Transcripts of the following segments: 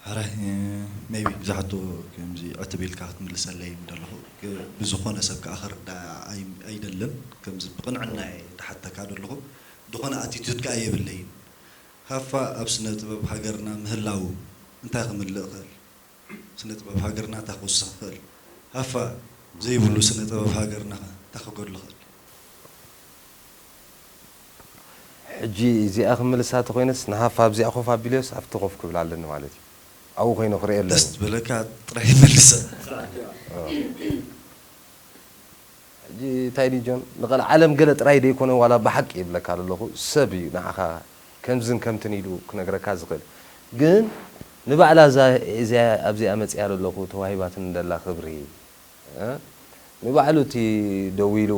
ሕራይ maybe ብዛሕቱ ከምዚ ዕትብ ኢልካ ክትምልሰለይ ደለኹ። ብዝኾነ ሰብ ከዓ ክርዳእ ኣይደልን። ከምዚ ብቕንዕና እየ ዝሓተካ ደለኹ። ዝኾነ attitude ከዓ የብለይን። ሃፋ ኣብ ስነ ጥበብ ሃገርና ምህላው እንታይ ክምልእ ይኽእል? ስነ ጥበብ ሃገርና እንታይ ክውስኽ ይኽእል? ሃፋ ዘይብሉ ስነ ጥበብ ሃገርና እንታይ ክጎድል ይኽእል? ሕጂ እዚኣ ክምልሳ ተኾይነስ ንሃፋ ኣብዚኣ ኮፍ ኣቢለዮስ ኣብቲ ኮፍ ክብል ኣለኒ ማለት እዩ። ኣብኡ ኮይነ ክርእየ ኣለኒ። ደስ ትብለካ ጥራይ መልሰ። ሕጂ እንታይ ድዩ ጆን ንቐልዓለም ገለ ጥራይ ደይኮነ ዋላ ብሓቂ ይብለካ ዘለኹ ሰብ እዩ ንዓኻ ከምዝን ከምትን ኢሉ ክነግረካ ዝኽእል ግን ንባዕላ እዛ እዚኣ ኣብዚኣ መፅያ ዘለኹ ተዋሂባትን ደላ ክብሪ ንባዕሉ እቲ ደው ኢሉ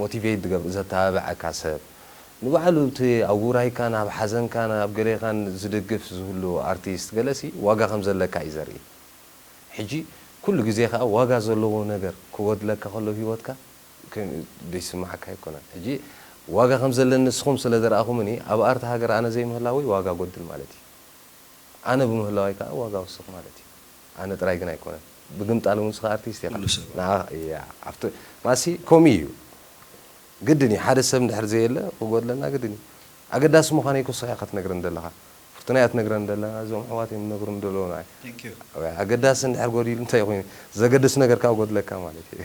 ሞቲቬት ዘተባብዐካ ሰብ ንባዕሉ እቲ ኣብ ውራይካን ኣብ ሓዘንካን ኣብ ገሌኻን ዝድግፍ ዝህሉ ኣርቲስት ገለሲ ዋጋ ከም ዘለካ እዩ ዘርኢ ሕጂ ኩሉ ግዜ ከዓ ዋጋ ዘለዎ ነገር ክጎድለካ ከሎ ህይወትካ ደይስማዓካ ኣይኮነን ሕጂ ዋጋ ከም ዘለኒ ንስኹም ስለ ዘርኣኹምኒ ኣብ ኣርቲ ሃገር ኣነ ዘይምህላወይ ዋጋ ጎድል ማለት እዩ ኣነ ብምህላዋይ ከዓ ዋጋ ወስኽ ማለት እዩ ኣነ ጥራይ ግን ኣይኮነን ብግምጣል እውን ስኻ ኣርቲስት ኢኻ ማሲ ከምኡ እዩ ግድን እዩ ሓደ ሰብ እንድሕር ዘየለ ክጎድለና ግድን እዩ ኣገዳሲ ምዃነይ ክስኻ ኢኻ ትነግረን ዘለኻ ፍርቱና እያ ትነግረን ዘላ እዞም ኣሕዋት እዮም ዝነግሩኒ ዘለዉ ንዓይ ኣገዳሲ እንድሕር ጎዲሉ እንታይ ኮይኑ ዘገድስ ነገር ካብ ጎድለካ ማለት እዩ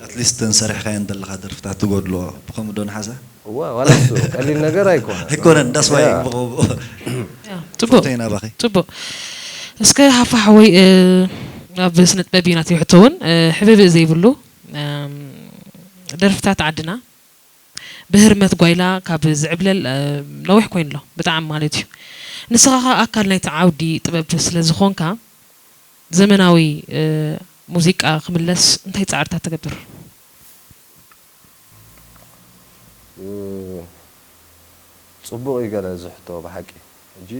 ኣትሊስት እተን ሰሪሕካየን ዘለኻ ደርፍታት ትጎድልኦ ብኸምኡ ዶ ንሓዛ እዋ ዋላ እሱ ቀሊል ነገር ኣይኮነ ኣይኮነን ዳስዋይ ብኸምኡ ጽቡቅ ናባኺ ጽቡቅ እስከ ሃፋ ሓወይ ኣብ ስነ ጥበብ እዩ ናተይ ሕቶ እውን ሕብብእ ዘይብሉ ደርፍታት ዓድና ብህርመት ጓይላ ካብ ዝዕብለል ነዊሕ ኮይኑ ኣሎ ብጣዕሚ ማለት እዩ ንስኻ ከ ኣካል ናይቲ ዓውዲ ጥበብ ስለ ዝኾንካ ዘመናዊ ሙዚቃ ክምለስ እንታይ ፃዕርታት ትገብር? ፅቡቕ እዩ ገለ እዚ ሕቶ ብሓቂ ሕጂ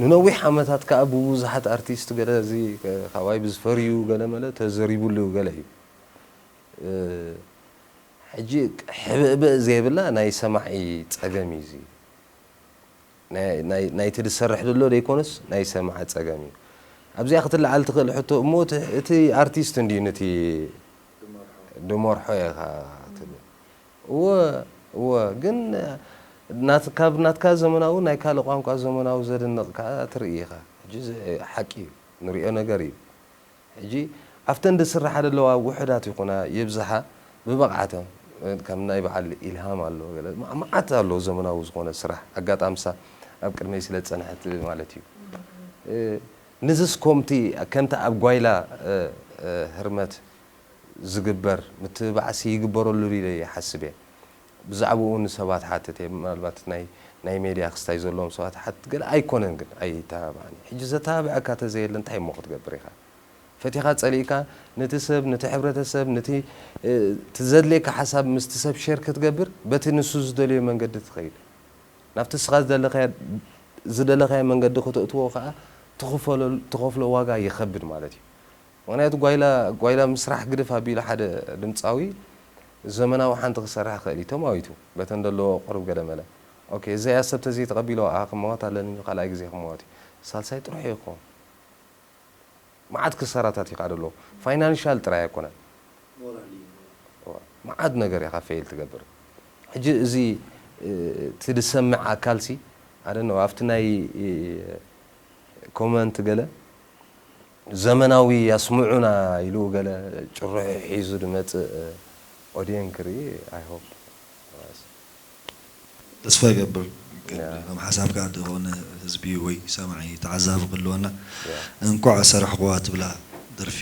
ንነዊሕ ዓመታት ከዓ ብብዙሓት ኣርቲስት ገለ እዚ ካባይ ብዝፈርዩ ገለ መለ ተዘሪቡሉ ገለ እዩ ሕጂ ሕብእብእ ዘይብላ ናይ ሰማዒ ፀገም እዩ እዚ ናይቲ ዝሰርሕ ዘሎ ዘይኮነስ ናይ ሰማዒ ፀገም እዩ ኣብዚኣ ክትለዓል ትኽእል ሕቶ እሞ እቲ ኣርቲስት እንድዩ ነቲ ድመርሖ ኢኻ ትብል እወ እወ ግን ካብ ናትካ ዘመናዊ ናይ ካልእ ቋንቋ ዘመናዊ ዘድንቕ ከዓ ትርኢ ኢኻ ሕጂ ሓቂ እዩ ንሪኦ ነገር እዩ ሕጂ ኣብተን ዝስርሓ ዘለዋ ውሑዳት ይኹና ይብዝሓ ብብቕዓተን ከም ናይ በዓል ኢልሃም ኣሎ መዓት ኣሎ ዘመናዊ ዝኾነ ስራሕ ኣጋጣምሳ ኣብ ቅድመይ ስለ ዝፀንሐት ማለት እዩ ንዝስ ኮምቲ ከምቲ ኣብ ጓይላ ህርመት ዝግበር ምትብባዕሲ ይግበረሉ ኢለ ይሓስብ እየ ብዛዕባኡ ንሰባት ሓትት እየ ምናልባት ናይ ናይ ሜድያ ክስታይ ዘለዎም ሰባት ሓትት ገለ ኣይኮነን ግን ኣይተባብዓኒ ሕጂ ዘተባብዐካ ተዘየለ እንታይ እሞ ክትገብር ኢኻ ፈቲኻ ጸሊእካ ነቲ ሰብ ነቲ ሕብረተሰብ ነቲ ትዘድልየካ ሓሳብ ምስቲ ሰብ ሸር ክትገብር በቲ ንሱ ዝደልዮ መንገዲ ትኸይድ ናብቲ ስኻ ዝደለኻዮ ዝደለኻዮ መንገዲ ከተእትዎ ከዓ ትኸፍሎ ዋጋ ይኸብድ ማለት እዩ ምኽንያቱ ጓይላ ጓይላ ምስራሕ ግድፍ ኣቢሉ ሓደ ድምፃዊ ዘመናዊ ሓንቲ ክሰርሕ ክእል እዩ ተማዊቱ በተን ዘለዎ ቅሩብ ገለ መለ። ኦኬ፣ እዚኣ ሰብ ተዘይተቐቢሎ ኣኣ ክመዋት ኣለኒ፣ ካልኣይ ግዜ ክመዋት እዩ። ሳልሳይ ጥሩሕ እዩ ክኸውን። መዓት ክሳራታት እዩ ከዓ ዘለዎ። ፋይናንሻል ጥራይ ኣይኮነን። መዓት ነገር ኢኻ ፌል ትገብር። ሕጂ እዚ እቲ ዝሰምዕ ኣካልሲ ኣደነ ኣብቲ ናይ ኮመንት ገለ ዘመናዊ ያስምዑና ኢሉ ገለ ጭርሑ ሒዙ ዝመጽእ ኦድየን ክርኢ I hope። ተስፋ ይገብር ከም ሓሳብካ ዝኾነ ህዝቢ ወይ ሰማዒ ተዓዛቢ ክህልወና። እንኳዕ ሰራሕኩዋ ትብላ ደርፊ፣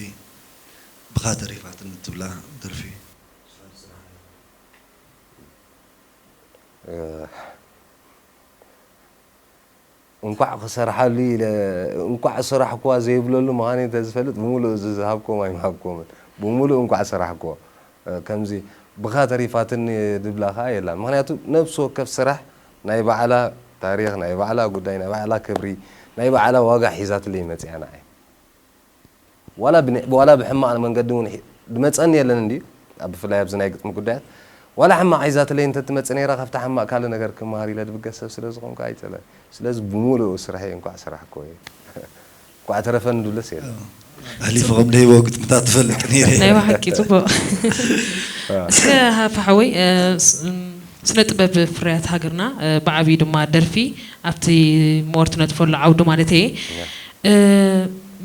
ብኻ ተሪፋትኒ ትብላ ደርፊ። እንኳዕ ክሰርሓሉ ኢለ እንኳዕ ሰራሕኩዋ ዘይብለሉ ምዃነይ እንተዝፈልጥ ብምሉእ እዚ ዝሃብክዎም ኣይምሃብክዎምን። ብምሉእ እንኳዕ ሰራሕኩዎ። ከምዚ ብኻ ተሪፋትኒ ድብላ ኸዓ የላን። ምኽንያቱ ነብሲ ወከፍ ስራሕ ናይ ባዕላ ታሪኽ፣ ናይ ባዕላ ጉዳይ፣ ናይ ባዕላ ክብሪ፣ ናይ ባዕላ ዋጋ ሒዛትለይ መፂኣ ንዓይ። ዋላ ብን- ዋላ ብሕማቕ መንገዲ እውን ሒ- ድመፀኒ የለን እንድዩ ኣብ ብፍላይ ኣብዚ ናይ ግጥሚ ጉዳያት ዋላ ሕማቕ ሒዛትለይ እንተትመፅእ ነይራ ካብታ ሕማቕ ካልእ ነገር ክመሃር ኢለ ድብገስ ሰብ ስለ ዝኾንኩ ኣይፀለን። ስለዚ ብምሉኡ ስርሐይ እንኳዕ ሰራሕክዎ እየ። እንኳዕ ተረፈኒ ድብለስ የለን። ኣህሊፈ ከም ደይቦ ግጥምታት ትፈልጥ ነይረ። ናይ ብሓቂ ፅቡቅ። እስከ ሃፋ ሓወይ ስነ ጥበብ ፍርያት ሃገርና ብዓብዩ ድማ ደርፊ ኣብቲ ሞር ትነጥፈሉ ዓውዲ ማለት እየ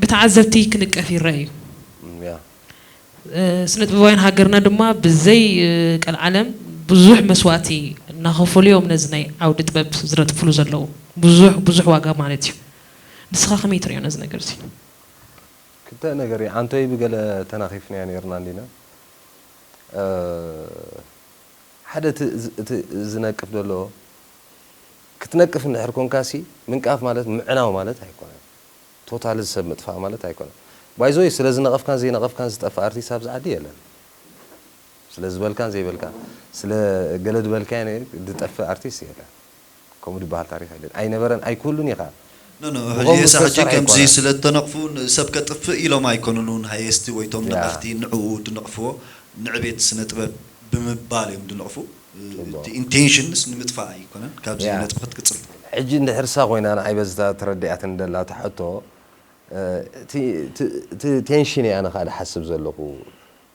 ብተዓዘብቲ ክንቀፍ ይረአ እዩ። ስነ ጥበባውያን ሃገርና ድማ ብዘይ ቀልዓለም ብዙሕ መስዋእቲ እናኸፈሉ እዮም ነዚ ናይ ዓውዲ ጥበብ ዝነጥፍሉ ዘለዉ። ብዙሕ ብዙሕ ዋጋ ማለት እዩ። ንስኻ ከመይ ትሪኦ ነዚ ነገር እዚ? ክልተ ነገር እዩ። ኣንቶይ ብገለ ተናኺፍናዮ ነይርና እንዲና። ሓደ እቲ ዝነቅፍ ዘሎ ክትነቅፍ እንድሕር ኮንካሲ ምንቃፍ ማለት ምዕናው ማለት ኣይኮነን። ቶታሊ ሰብ ምጥፋእ ማለት ኣይኮነን። ባይዞይ ስለ ዝነቐፍካን ዘይነቐፍካን ዝጠፍእ ኣርቲስት ኣብዚ ዓዲ የለን። ስለ ዝበልካን ዘይበልካን ስለ ገለ ዝበልካዮ ዝጠፍእ ኣርቲስት የለን። ከምኡ ዝበሃል ታሪኽ የለን። ኣይነበረን ኣይክህሉን እዩ ከዓ። ኖ ኖ ሕጂ የሳ ሕጂ ከምዚ ስለ እተነቕፉ ሰብ ከጥፍእ ኢሎም ኣይኮኑን እውን ሃየስቲ ወይ ቶም ነቐፍቲ ንዕኡ ድነቕፍዎ ንዕቤት ስነ ጥበብ ብምባል እዮም ድነቕፉ። እቲ ኢንቴንሽንስ ንምጥፋእ ኣይኮነን። ካብዚ ነጥቢ ክትቅፅል ትኽእል። ሕጂ እንድሕር እሳ ኮይና ንዓይ በዚ እታ ተረዲኣትኒ ደላ እታ ሕቶ እቲ ቴንሽን እየ ኣነ ከዓ ድሓስብ ዘለኹ።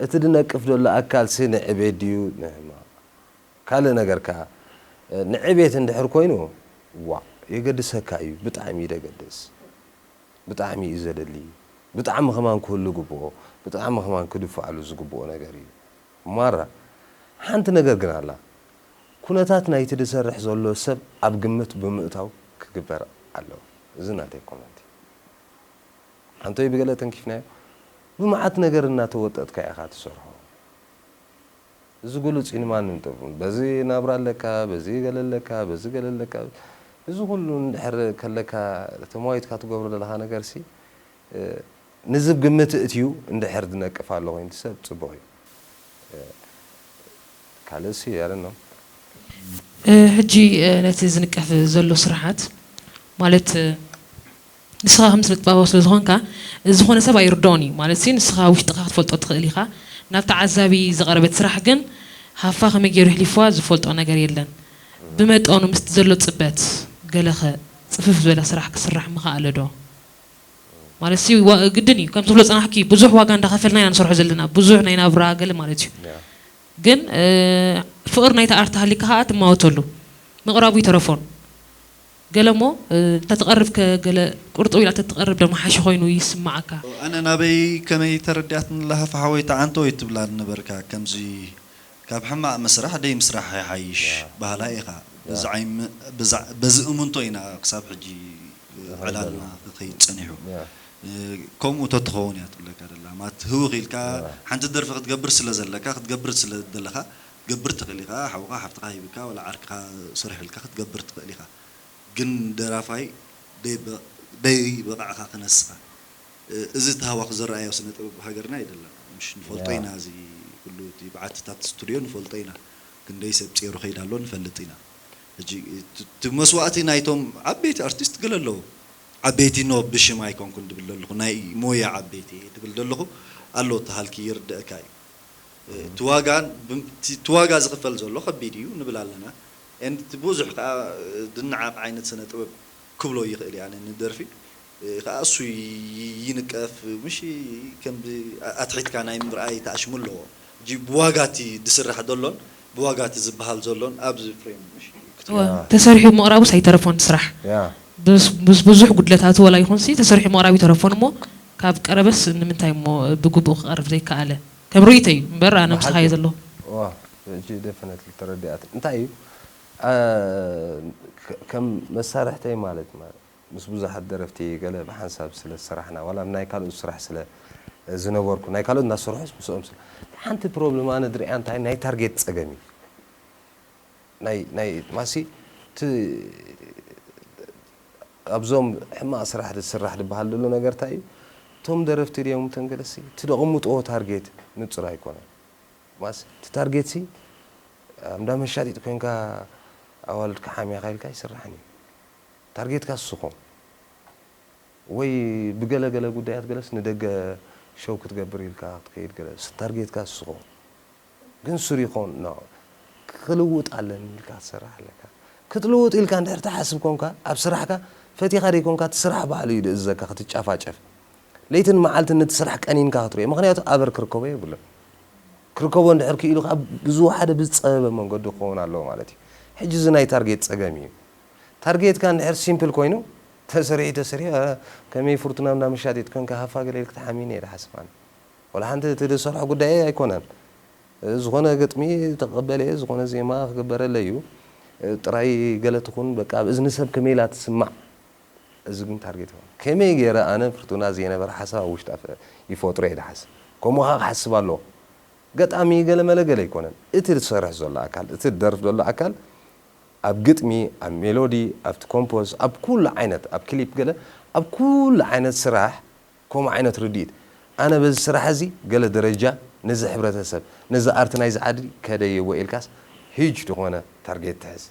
እቲ ድነቅፍ ዘሎ ኣካልሲ ንዕቤት ድዩ ንሕማቕ? ካልእ ነገር ከኣ ንዕቤት እንድሕር ኮይኑ ዋእ የገድሰካ እዩ ብጣዕሚ እዩ ደገድስ ብጣዕሚ እዩ ዘደሊ ብጣዕሚ ከማን ክህሉ ግብኦ ብጣዕሚ ከማን ክድፈኣሉ ዝግብኦ ነገር እዩ ማራ ሓንቲ ነገር ግን ኣላ ኩነታት ናይቲ ዝሰርሕ ዘሎ ሰብ ኣብ ግምት ብምእታው ክግበር ኣለዎ እዚ ናተይ ኮመንት ኣንቶይ ብገለ ተንኪፍናዮ ብመዓት ነገር እናተወጠጥካ ኢኻ ትሰርሖ እዚ ግሉጽ እዩ ንማንም ጥርፉን በዚ ናብራ ኣለካ በዚ ገለ ኣለካ በዚ ገለ ኣለካ እዚ ኩሉ እንድሕር ከለካ ተማዊትካ ትገብሮ ዘለኻ ነገር ሲ ንዝብ ግምት እእትዩ እንድሕር ዝነቅፍ ኣሎ ኮይኑ ሰብ ጽቡቕ እዩ ካልእ ሲ ያለ ነው ሕጂ ነቲ ዝንቀፍ ዘሎ ስራሓት ማለት ንስኻ ከም ስነ ጥበባዊ ስለ ዝኾንካ ዝኾነ ሰብ ኣይርድኦን እዩ ማለት ሲ ንስኻ ውሽጥኻ ክትፈልጦ ትኽእል ኢኻ ናብ ተዓዛቢ ዝቐረበት ስራሕ ግን ሃፋ ከመይ ገይሩ ይሕሊፍዋ ዝፈልጦ ነገር የለን ብመጠኑ ምስቲ ዘሎ ፅበት ገለኸ ፅፍፍ ዝበለ ስራሕ ክስራሕ ምኸኣለ ዶ ማለት ሲ ግድን እዩ ከም ትብሎ ፅናሕኪ ብዙሕ ዋጋ እንዳኸፈልና ኢና ንሰርሖ ዘለና ብዙሕ ናይ ናብራ ገለ ማለት እዩ ግን ፍቕር ናይቲ ኣርት ሃሊካ ከዓ ትማወተሉ ምቕራቡ ይተረፎን ገለ እሞ እንተትቐርብ ከ ገለ ቁርጥው ኢላ እንተትቐርብ ዶ መሓሸ ኮይኑ ይስምዓካ? ኣነ ናበይ ከመይ ተረዲኣትኒ ኣላ ሃፋ ሓወይ ተዓንቶ ኣይትብላን ነበርካ ከምዚ ካብ ሕማቕ ምስራሕ ደይ ምስራሕ ይሓይሽ በሃላይ ኢኻ። በዚ እምንቶ ኢና ክሳብ ሕጂ ዕላልና ክኸይድ ጸኒሑ። ከምኡ ተትኸውን እያ ትብለካ ደላ ማለት ህውኽ ኢልካ ሓንቲ ደርፊ ክትገብር ስለ ዘለካ ክትገብር ስለ ዘለኻ ክትገብር ትኽእል ኢኻ ሓውኻ ሓፍትኻ ሂብካ ወላ ዓርክኻ ስርሕ ኢልካ ክትገብር ትኽእል ኢኻ ግን ደራፋይ ደይ ብቕዕኻ ክነስኻ እዚ እቲ ሃዋኹ ዝረኣዮ ስነ ጥበብ ሃገርና ኣይደለን ምሽ ንፈልጦ ኢና እዚ ኩሉ እቲ ብዓትታት ስቱድዮ ንፈልጦ ኢና ክንደይ ሰብ ጼሩ ከይዳ ኣሎ ንፈልጥ ኢና ሕጂ እቲ መስዋእቲ ናይቶም ዓበይቲ ኣርቲስት ገለ ኣለዉ ዓበይቲ ኖ ብሽም ኣይኮንኩን ድብል ዘለኹ ናይ ሞያ ዓበይቲ እየ ድብል ዘለኹ ኣሎ እቲ ሃልኪ ይርድእካ እዩ እቲ ዋጋ እቲ ዋጋ ዝኽፈል ዘሎ ከቢድ እዩ ንብል ኣለና። And እቲ ብዙሕ ከዓ ድንዓቕ ዓይነት ስነ ጥበብ ክብሎ ይኽእል እየ ኣነ ንደርፊ ከዓ እሱ ይንቀፍ ምሽ ከም ኣትሒትካ ናይ ምርኣይ ተኣሽሙ ኣለዎ። ሕጂ ብዋጋ እቲ ዝስራሕ ዘሎን ብዋጋ እቲ ዝበሃል ዘሎን ኣብዚ ፍሬም ምሽ ክትሪኦ ተሰሪሑ ምቕራቡስ ኣይተረፎን ስራሕ ያ ምስ ምስ ብዙሕ ጉድለታቱ ዋላ ይኹንሲ ተሰሪሑ ምቕራብ ይተረፎን እሞ ካብ ቀረበስ ንምንታይ እሞ ብግቡእ ክቐርብ ዘይከኣለ ከም ርእይቶ እዩ እምበር ኣነ ምስኻ እየ ዘለኹ። ዋ ሕጂ definitely ተረዲኣት እንታይ እዩ ከም መሳርሕተይ ማለት ማለት ምስ ብዙሓት ደረፍቲ ገለ ብሓንሳብ ስለ ዝሰራሕና ዋላ ናይ ካልኦት ስራሕ ስለ ዝነበርኩ ናይ ካልኦት እናሰርሑስ ምስኦም ስለ ሓንቲ problem ኣነ ድሪኣ እንታይ ናይ ታርጌት ፀገም እዩ ናይ ናይ ማሲ እቲ ኣብዞም ሕማቕ ስራሕ ዝስራሕ ዝበሃል ዘሎ ነገር እንታይ እዩ እቶም ደረፍቲ ድዮም እቶም ገለሲ እቲ ደቕምጥዎ ታርጌት ንፁር ኣይኮነን ማሲ እቲ ታርጌት ሲ ኣብ እንዳ መሻጢጥ ኮይንካ ኣዋልድካ ሓሚኻ ኢልካ ኣይስራሕን እዩ ታርጌትካ ስኾ ወይ ብገለ ገለ ጉዳያት ገለስ ንደገ ሸው ክትገብር ኢልካ ክትከይድ ገለ ታርጌትካ ስኾ ግን ሱር ይኾን ኖ ክልውጥ ኣለኒ ኢልካ ትሰርሕ ኣለካ ክትልውጥ ኢልካ እንድሕር ትሓስብ ኮንካ ኣብ ስራሕካ ፈቲኻ ደይኮንካ እቲ ስራሕ ባዕሉ እዩ ዝእዘካ ክትጫፋጨፍ ለይትን መዓልትን ነቲ ስራሕ ቀኒንካ ክትሪኦ ምክንያቱ ኣበር ክርከቦ የብሉን ክርከቦ እንድሕር ክኢሉ ከዓ ብዝወሓደ ብዝፀበበ መንገዲ ክኸውን ኣለዎ ማለት እዩ ሕጂ እዚ ናይ ታርጌት ፀገም እዩ ታርጌትካ እንድሕር ሲምፕል ኮይኑ ተሰሪሑ ተሰሪሑ ከመይ ፍርቱና እንዳ መሻጢጥ ኮንካ ሃፋ ገለ ኢልክ ትሓሚኒ እየ ዝሓስብ ኣነ ወላ ሓንቲ እቲ ዝሰርሖ ጉዳይ ኣይኮነን ዝኾነ ግጥሚ ተቀበለ ዝኾነ ዜማ ክግበረለ እዩ ጥራይ ገለ ትኹን በቃ ኣብ እዝኒ ሰብ ከመይ ኢላ ትስማዕ እዚ ግን ታርጌት ይኮን ከመይ ገይረ ኣነ ፍርቱና ዝየነበረ ሓሳብ ኣብ ውሽጣ ይፈጥሮ እየ ዝሓስብ ከምኡ ከዓ ክሓስብ ኣለዎ ገጣሚ ገለ መለ ገለ ኣይኮነን እቲ ዝሰርሕ ዘሎ ኣካል እቲ ዝደርፍ ዘሎ ኣካል ኣብ ግጥሚ ኣብ ሜሎዲ ኣብቲ ኮምፖዝ ኣብ ኩሉ ዓይነት ኣብ ክሊፕ ገለ ኣብ ኩሉ ዓይነት ስራሕ ከምኡ ዓይነት ርድኢት ኣነ በዚ ስራሕ እዚ ገለ ደረጃ ነዚ ሕብረተሰብ ነዚ ኣርት ናይዚ ዓዲ ከደይዎ ኢልካስ ሂጅ ዝኾነ ታርጌት ትሕዝ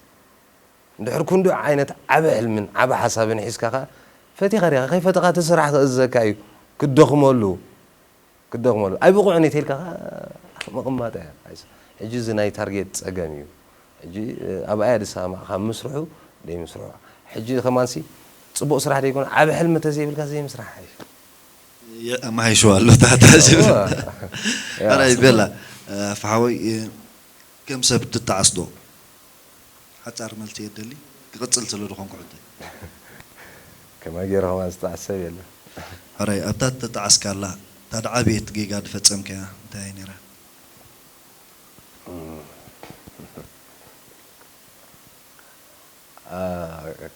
እንድሕር ክንዱ ዓይነት ዓቢ ሕልምን ዓቢ ሓሳብን ሒዝካ ከኣ ፈቲኻ ዲኻ ከይፈተኻ እቲ ስራሕ ክእዘካ እዩ ክትደኽመሉ ክትደኽመሉ ኣይብቑዕን እየ ተልካ ከኣ ምቕማጥ እያ ኣይስ ሕጂ እዚ ናይ ታርጌት ጸገም እዩ ሕጂ ኣብኣያ ድሰማማዕ ካብ ምስርሑ ደይምስርሑ ሕጂ ከማንሲ ጽቡቕ ስራሕ ደይኮነ ዓቢ ሕልሚ ተዘይብልካ ዘይምስራሕ ሓይሽ የማይሹ ኣሎ ታታ ዝብል ኣራይ ቤላ ኣፍሓወይ ከም ሰብ ትጣዓስ ዶ ሓጻር መልሲ የደሊ ክቕጽል ስለ ዝኾንኩ ሕቶ ከማይ ገይረ ከማን ዝተዓስ ሰብ የለን ሕራይ ኣብታ ተጣዓስካላ እታ ድዓብየት ጌጋ ድፈጸምካያ እንታይ እያ ነይራ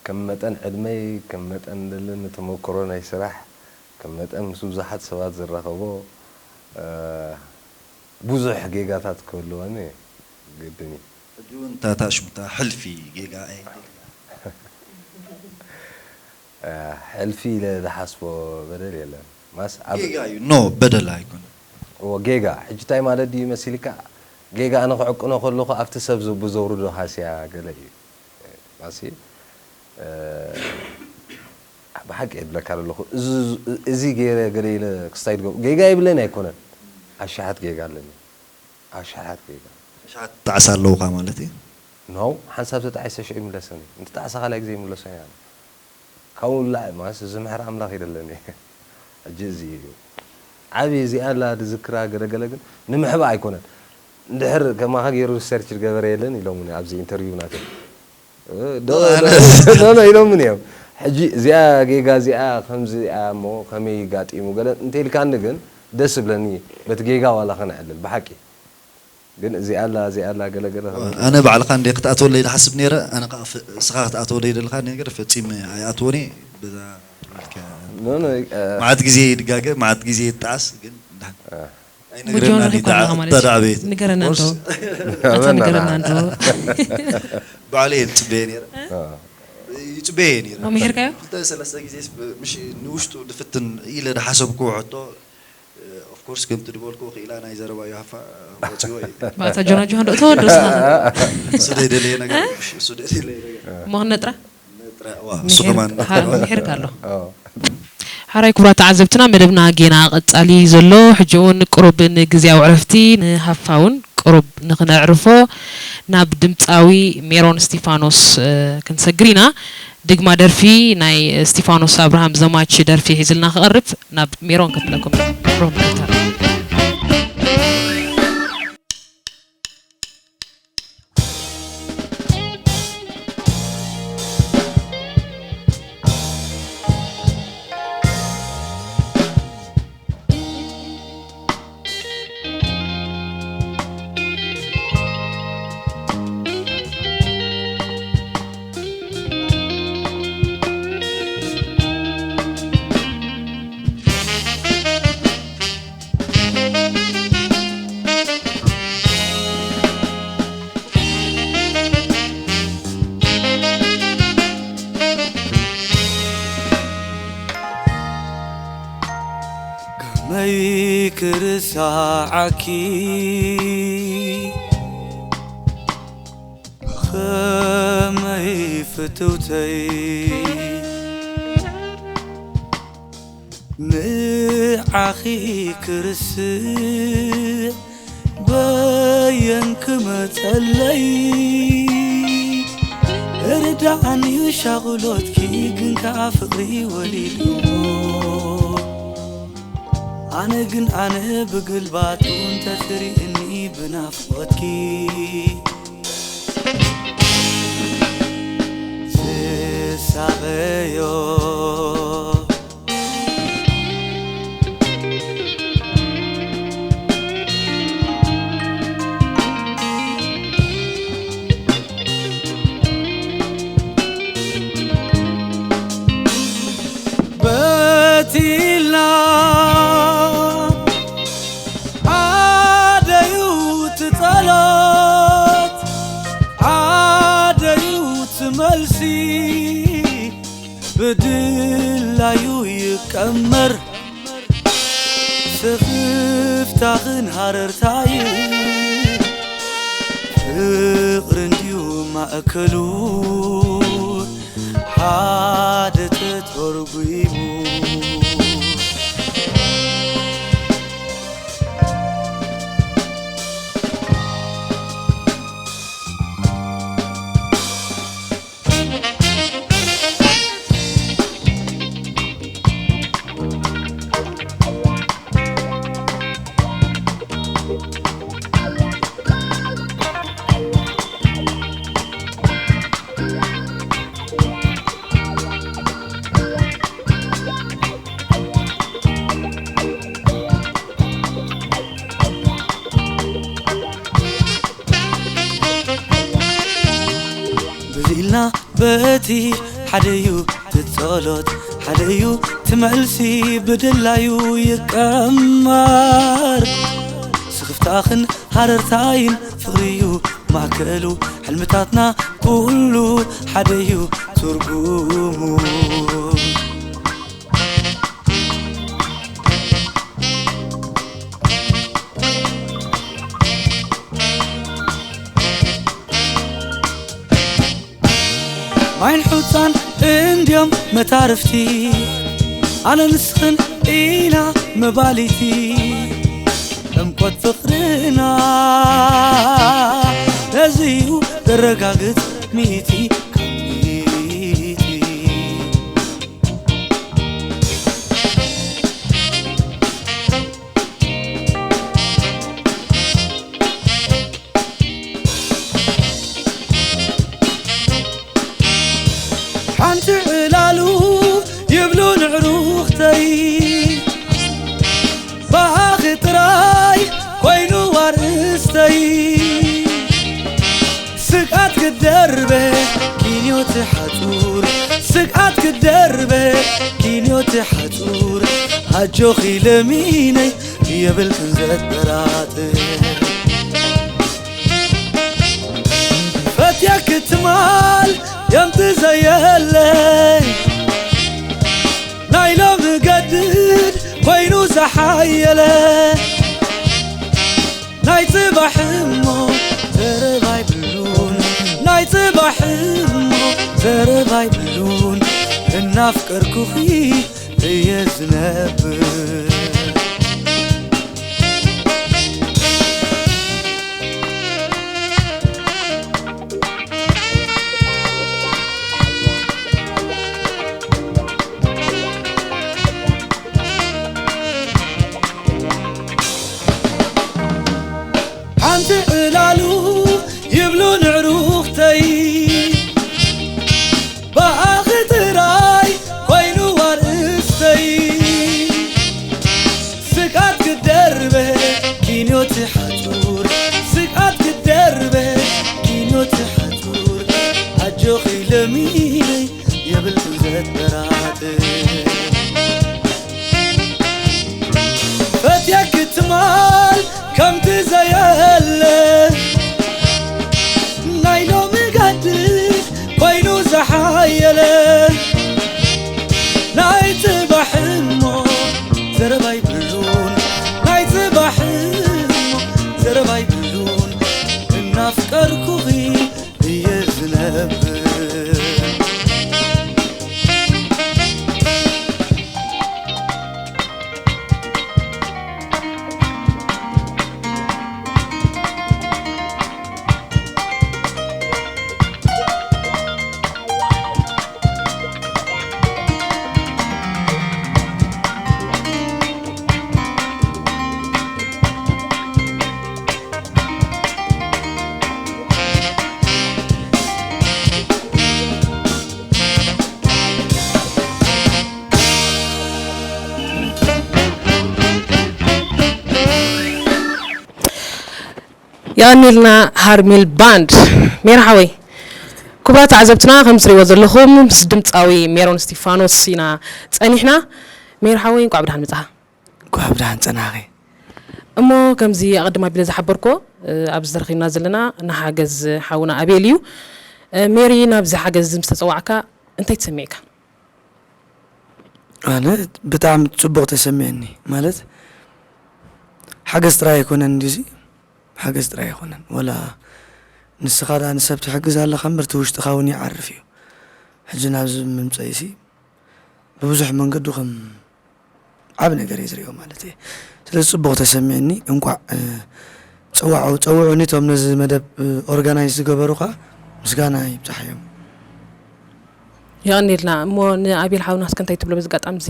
ከም መጠን ዕድመይ ከም መጠን ዘለኒ ተመክሮ ናይ ስራሕ ከም መጠን ምስ ብዙሓት ሰባት ዝራኸቦ ብዙሕ ጌጋታት ክህልወኒ ግድን እዩ። ሕጂ እውን እታ ታሽሙታ ሕልፊ ጌጋ ኣይ ሕልፊ ኢለ ዝሓስቦ በደል የለን። ማስ ኣብ ጌጋ እዩ no በደል ኣይኮነን። እዎ ጌጋ ሕጂ እንታይ ማለት ድዩ መሲልካ ጌጋ ኣነ ክዕቅኖ ከለኹ ኣብቲ ሰብ ዘቡ ዘውርዶ ሃስያ ገለ እዩ ማሲ ብሓቂ የብለካ ዘለኹ እዚ ገይረ ገለ ኢለ ክስታይ ትገብሩ ጌጋ የብለይን ኣይኮነን ኣሻሓት ጌጋ ኣለኒ ኣሻሓት ጌጋ ኣሻሓት ጣዕሳ ኣለውካ ማለት እዩ ነው ሓንሳብ ተጣዒሰ ሽዑ ይምለሰኒ እንተ ጣዕሳ ካልኣይ ግዜ ይምለሶ ኢና ካብኡ ንላዕሊ ማለት እዚ ምሕር ኣምላኽ ይደለኒ ሕጂ እዚ እዩ ዓብዪ እዚኣ ኣላ ድዝክራ ገለገለ ግን ንምሕባ ኣይኮነን እንድሕር ከማኻ ገይሩ ሪሰርች ዝገበረ የለን ኢሎምኒ ኣብዚ ኢንተርቪው ናተይ ኖ ኢሎምኒ እዮም ሕጂ እዚኣ ጌጋ እዚኣ ከምዚ እያ እሞ ከመይ ጋጢሙ ገለ እንተኢልካኒ ግን ደስ ይብለኒ በቲ ጌጋ ዋላ ከነዕልል ብሓቂ ግን እዚኣ ኣላ እዚኣ ኣላ ገለ ገለ ኣነ ባዕልካ እንደ ክትኣትወለይ ዝሓስብ ነይረ ኣነ ከዓ እስኻ ክትኣትወለይ ደለካ ነገር ፈፂመ ኣይኣትወን እየ በዛ መልክዕ መዓት ግዜ ይድጋገ መዓት ግዜ ይጣዓስ ግን ኣይነግረናን እዩ ተዳዕቤት ንገረና እንዶ ኣታ ንገረና እንዶ ባዕለ እየ ዝፅበየ ነይረ ይፅበየ ነይረ ምሒርካዮ ክልተ ሰለስተ ግዜ ምሽ ንውሽጡ ድፍትን ኢለ ድሓሰብኩ ሕቶ Of course ከምቲ ድበልኩ ክኢላ ናይ ዘረባ ዮሃፋ ወፂዎ እዩ። ባታ ጆና ጆሃ ዶ ተወዶ ስኻ። እሱ ደይደለየ ነገር እሱ ደይደለየ ነገር። እሞ ክነጥራ? ነጥራ ዋ እሱ ከማን ነጥራ። ምሒርካ ኣሎ። ሓራይ ክቡራት ተዓዘብትና፣ መደብና ጌና ቀጻሊ እዩ ዘሎ። ሕጂ እውን ቁሩብ ንግዝያዊ ዕረፍቲ ንሃፋ እውን ቁሩብ ንኽነዕርፎ ናብ ድምጻዊ ሜሮን እስቲፋኖስ፣ እ፣ ክንሰግር ኢና። ድግማ ደርፊ ናይ እስቲፋኖስ ኣብርሃም ዘማች ደርፊ ሒዝልና ክቐርብ ናብ ሜሮን ከፍለኩም። ሮም ጊታር። ከመይ ክርስዓኪ፣ ብኸመይ ፍትውተይ፣ ንዓኺ ክርስዕ በየን ክመጸለይ። ርድኣኒ ሻቕሎትኪ፣ ግን ከኣ ፍቕሪ ወሊድዎ። ኣነ ግን ኣነ ብግልባጡ፣ እንተትርእኒ ብናፍቖትኪ ትሳቐዮ። በቲልና ዓደዩ ትጸሎት፣ ዓደዩ ትመልሲ፣ ብድላዩ ይቀመር ስኽፍታኽን ሃረርታይን። ፍቕሪ እንድዩ ማእከሉ ሓደ ተተርጒሙ። ብዚ ኢልና በቲ ሓደዩ ትጸሎት፣ ሓደዩ ትመልሲ፣ ብድላዩ ይቀመር ስኽፍታኽን ሃረርታይን። ፍቕሪዩ ማእከሉ ሕልምታትና ኩሉ ሓደዩ ትርጉሙ። ማይን ሑጻን እንድዮም መታርፍቲ፣ ኣነ ንስኽን ኢና መባሊቲ። ዕምቆት ፍቕርና ነዚዩ ዘረጋግጽ ሚእቲ ካብ ሚእቲ። ሓንቲ ዕላሉ ይብሉ ንዕሩኽተይ፣ ብኣኺ ጥራይ ኮይኑ ኣርእስተይ። ስግኣት ክደርበ ኪንዮ ትሓጹር፣ ስግኣት ክደርበ ኪንዮ ትሓጹር። ኣጆኺ ለሚነይ የብልክን ዘጠራጥር። ፈትየኪ ትማል የምቲ ዘየለ፣ ናይ ሎሚ ገድድ ኮይኑ ዝሓየለ። ናይ ጽባሕ እሞ ዘረባ ኣይብሉን፣ ናይ ጽባሕ እሞ ዘረባ ኣይብሉን። እናፍቀርኩኺ እየ ዝነብር። ሓንቲ ዕላሉ ይብሉ ንዕሩኽተይ፣ ብኣኺ ጥራይ ኮይኑ ኣርእስተይ። ስቃት ክደርበ ኪንዮቲ ሓጹር፣ ስቃት ክደርበ ኪንዮቲ ሓጹር። ኣጆኺ ለሚነይ የብልኩን ዘጠራጥር። ፈትየኪ ትማል ከምቲ ዘየለ፣ ናይ ሎሚ ጋድል ኮይኑ ዝሓየለ። ናይ ጽባሕ እሞ ዘረባ ይብሉን፣ ናይ ጽባሕ እሞ ዘረባ ይብሉን። እናፍቀርኩኺ እየ ዝነብር። የቐንየልና ሃርሚል ባንድ። ሜራ ሓወይ፣ ክቡራት ተዓዘብትና፣ ከም ትሪእዎ ዘለኹም ምስ ድምፃዊ ሜሮን እስቲፋኖስ ኢና ጸኒሕና። ሜራ ሓወይ፣ እንኳዕ ብድሓን መጻኻ። እንኳዕ ብድሓን ጸናኺ። እሞ ከምዚ ኣቐድም ኣቢለ ዝሓበርኮ፣ እ፣ ኣብዚ ተረኺብና ዘለና ንሓገዝ ሓውና ኣቤል እዩ። እ፣ ሜሪ፣ ናብዚ ሓገዝ ምስ ተጸዋዕካ እንታይ ተሰሚዕካ? ኣነ ብጣዕሚ ጽቡቕ ተሰሚዕኒ። ማለት ሓገዝ ጥራይ ኣይኮነን እንዲዚ፣ ሓገዝ ጥራይ ኣይኮነን። ወላ ንስኻ ደኣ ንሰብ ትሕግዝ ኣለኻ እምበር፣ እቲ ውሽጥኻ እውን ይዓርፍ እዩ። ሕጂ ናብዚ ምምጸኢሲ ብብዙሕ መንገዱ ከም ዓቢ ነገር እየ ዝሪኦ ማለት እየ። ስለዚ ጽቡቕ ተሰሚዕኒ። እንቋዕ፣ እ፣ ጸዋዑ-፣ ጸውዑኒ እቶም ነዚ መደብ፣ እ፣ ኦርጋናይዝ ዝገበሩ ኸኣ ምስጋና ይብጻሓዮም። የቐንየልና። እሞ ንኣቤል ሓውና እስከ እንታይ ትብሎ በዚ ኣጋጣሚ እዚ?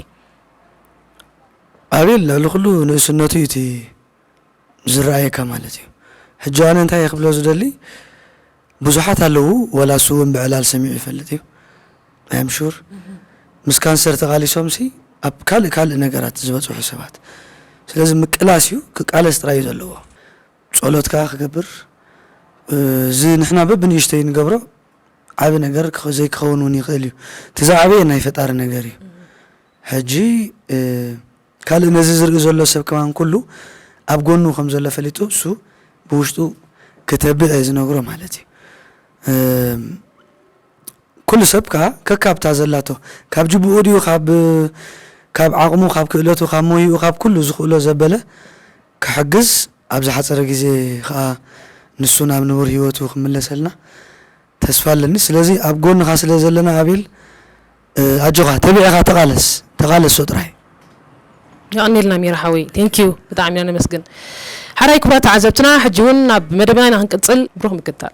ኣቤል ልዕሊ ኩሉ ንእስነቱ እዩ እቲ ዝረኣየካ ማለት እዩ። ሕጂ ኣነ እንታይ እየ ክብሎ ዝደሊ፣ ብዙሓት ኣለዉ፣ ወላ እሱ እውን ብዕላል ሰሚዑ ይፈልጥ እዩ። I am sure። ምስ ካንሰር ተቓሊሶምሲ ኣብ ካልእ ካልእ ነገራት ዝበጽሑ ሰባት። ስለዚ ምቅላስ እዩ፣ ክቃለስ ጥራይ እዩ ዘለዎ። ጸሎት ከኣ ክገብር፣ እ፣ እዚ ንሕና በብንእሽተይ ንገብሮ ዓቢ ነገር ክኸ-፣ ዘይክኸውን እውን ይኽእል እዩ። እቲ ዝዓበየ ናይ ፈጣሪ ነገር እዩ። ሕጂ፣ እ፣ ካልእ ነዚ ዝርኢ ዘሎ ሰብ ከማን ኩሉ ኣብ ጎኑ ከም ዘሎ ፈሊጡ እሱ ብውሽጡ ክተብዕ እየ ዝነግሮ ማለት እዩ። እ፣ ኩሉ ሰብ ከኣ ከካብታ ዘላቶ ካብ ጅብኡ ድዩ ካብ፣ ካብ ዓቕሙ ካብ ክእለቱ ካብ ሞይኡ ካብ ኩሉ ዝኽእሎ ዘበለ ክሕግዝ ኣብ ዝሓጸረ ግዜ ከኣ ንሱ ናብ ንቡር ህይወቱ ክምለሰልና ተስፋ ኣለኒ። ስለዚ ኣብ ጎንኻ ስለ ዘለና ኣቤል፣ እ፣ ኣጆኻ ተቢዕኻ ተቓለስ፣ ተቓለሶ ጥራይ። የቐንየልና ሜራ ሓወይ። Thank you። ብጣዕሚ ኢና ነመስግን። ሓራይ ክቡራት ተዓዘብትና፣ ሕጂ እውን ናብ መደብና ኢና ክንቅጽል። ብሩኽ ምክትታል።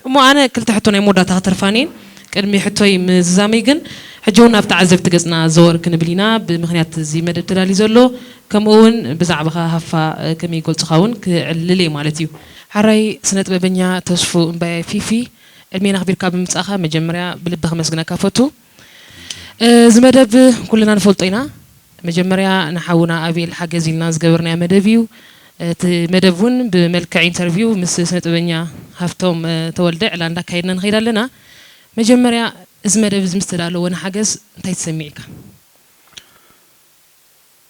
እሞ ኣነ ክልተ ሕቶ ናይ መወዳእታ ከተርፋኒ እየን። ቅድሚ ሕቶይ ምዝዛመይ ግን፣ ሕጂ እውን ናብ ተዓዘብቲ ገጽና ዘወር ክንብል ኢና። ብምኽንያት እዚ መደብ ተዳልዩ ዘሎ፣ ከምኡ እውን ብዛዕባኻ ሃፋ፣ እ፣ ከመይ ይገልጹኻ እውን ክዕልል እየ ማለት እዩ። ሓራይ ስነ ጥበበኛ ተስፉ እምባየ ፊፊ፣ ዕድሜና ኣኽቢርካ ብምምጻእኻ መጀመርያ ብልቢ ከመስግነካ እፈቱ። እዚ መደብ ኩልና ንፈልጦ ኢና። መጀመርያ ንሓውና ኣቤል ሓገዝ ኢልና ዝገበርናዮ መደብ እዩ። እቲ መደብ እውን ብመልክዕ ኢንተርቪው ምስ ስነ ጥበበኛ ሃፍቶም ተወልደ ዕላል እንዳካየድና ንኸይድ ኣለና። መጀመርያ እዚ መደብ እዚ ምስ ተዳለወ ንሓገዝ እንታይ ተሰሚዕካ?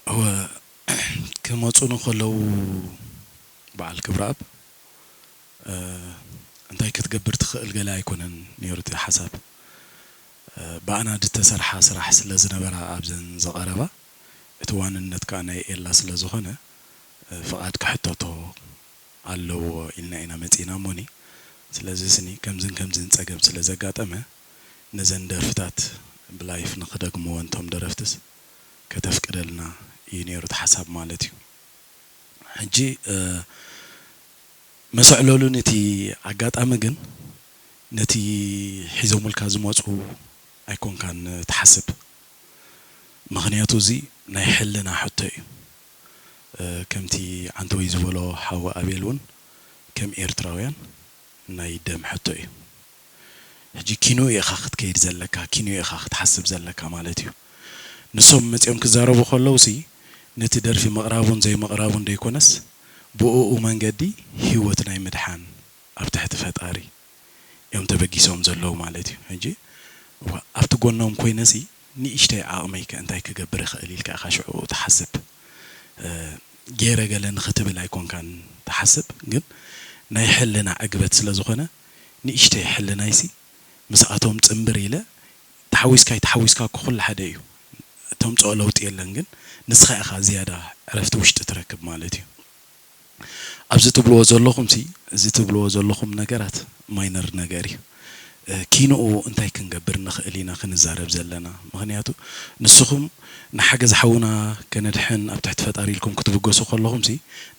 እወ፣ ክመጹ እንከለዉ በዓል ክብረኣብ፣ እ፣ እንታይ ክትገብር ትኽእል ገለ ኣይኮነን ነይሩ እቲ ሓሳብ። ብኣና ዝተሰርሓ ስራሕ ስለ ዝነበራ ኣብዘን ዝቐረባ፣ እቲ ዋንነት ከኣ ናይ ኤላ ስለ ዝኾነ፣ ፍቓድ ክሕተቶ ኣለዎ ኢልና ኢና መጺእና እሞኒ። ስለዚ ስኒ ከምዝን ከምዝን ጸገም ስለ ዘጋጠመ፣ ነዘን ደርፍታት ብላይፍ ንኽደግምወን እቶም ደረፍትስ ከተፍቅደልና እዩ ነይሩ እቲ ሓሳብ ማለት እዩ። ሕጂ፣ እ፣ መሰዕለሉ ነቲ ኣጋጣሚ ግን ነቲ ሒዞምልካ ዝመጹ ኣይኮንካን ትሓስብ። ምኽንያቱ እዚ ናይ ሕልና ሕቶ እዩ። እ፣ ከምቲ ዓንተወይ ዝበሎ ሓው ኣቤል እውን ከም ኤርትራውያን ናይ ደም ሕቶ እዩ። ሕጂ ኪንኡ ኢኻ ክትከይድ ዘለካ፣ ኪንኡ ኢኻ ክትሓስብ ዘለካ ማለት እዩ። ንሶም መጺኦም ክዛረቡ ከለውሲ ነቲ ደርፊ ምቕራቡን ዘይምቕራቡን ደይኮነስ ብእኡ መንገዲ ህይወት ናይ ምድሓን ኣብ ትሕቲ ፈጣሪ እዮም ተበጊሶም ዘለዉ ማለት እዩ። ሕጂ እዋ ኣብቲ ጎኖም ኮይነሲ ንእሽተይ ዓቕመይ ከ እንታይ ክገብር እኽእል ኢልካ ኢኻ ሽዑ ትሓስብ። እ፣ ገይረ ገለ ንኽትብል ኣይኮንካን ትሓስብ፣ ግን ናይ ሕልና ዕግበት ስለ ዝኾነ ንእሽተይ ሕልናይሲ ምስኣቶም ጽንብር ኢለ ተሓዊስካ ኣይተሓዊስካ እኮ ኩሉ ሓደ እዩ። እተምጽኦ ለውጢ የለን፣ ግን ንስኻ ኢኻ ዝያዳ ዕረፍቲ ውሽጢ ትረክብ ማለት እዩ። ኣብዚ ትብልዎ ዘለኹምሲ፣ እዚ ትብልዎ ዘለኹም ነገራት ማይነር ነገር እዩ። እ፣ ኪንኡ እንታይ ክንገብር ንኽእል ኢና ክንዛረብ ዘለና? ምኽንያቱ ንስኹም ንሓገዝ ሓውና ከነድሕን ኣብ ትሕቲ ፈጣሪ ኢልኩም ክትብገሱ ከለኹምሲ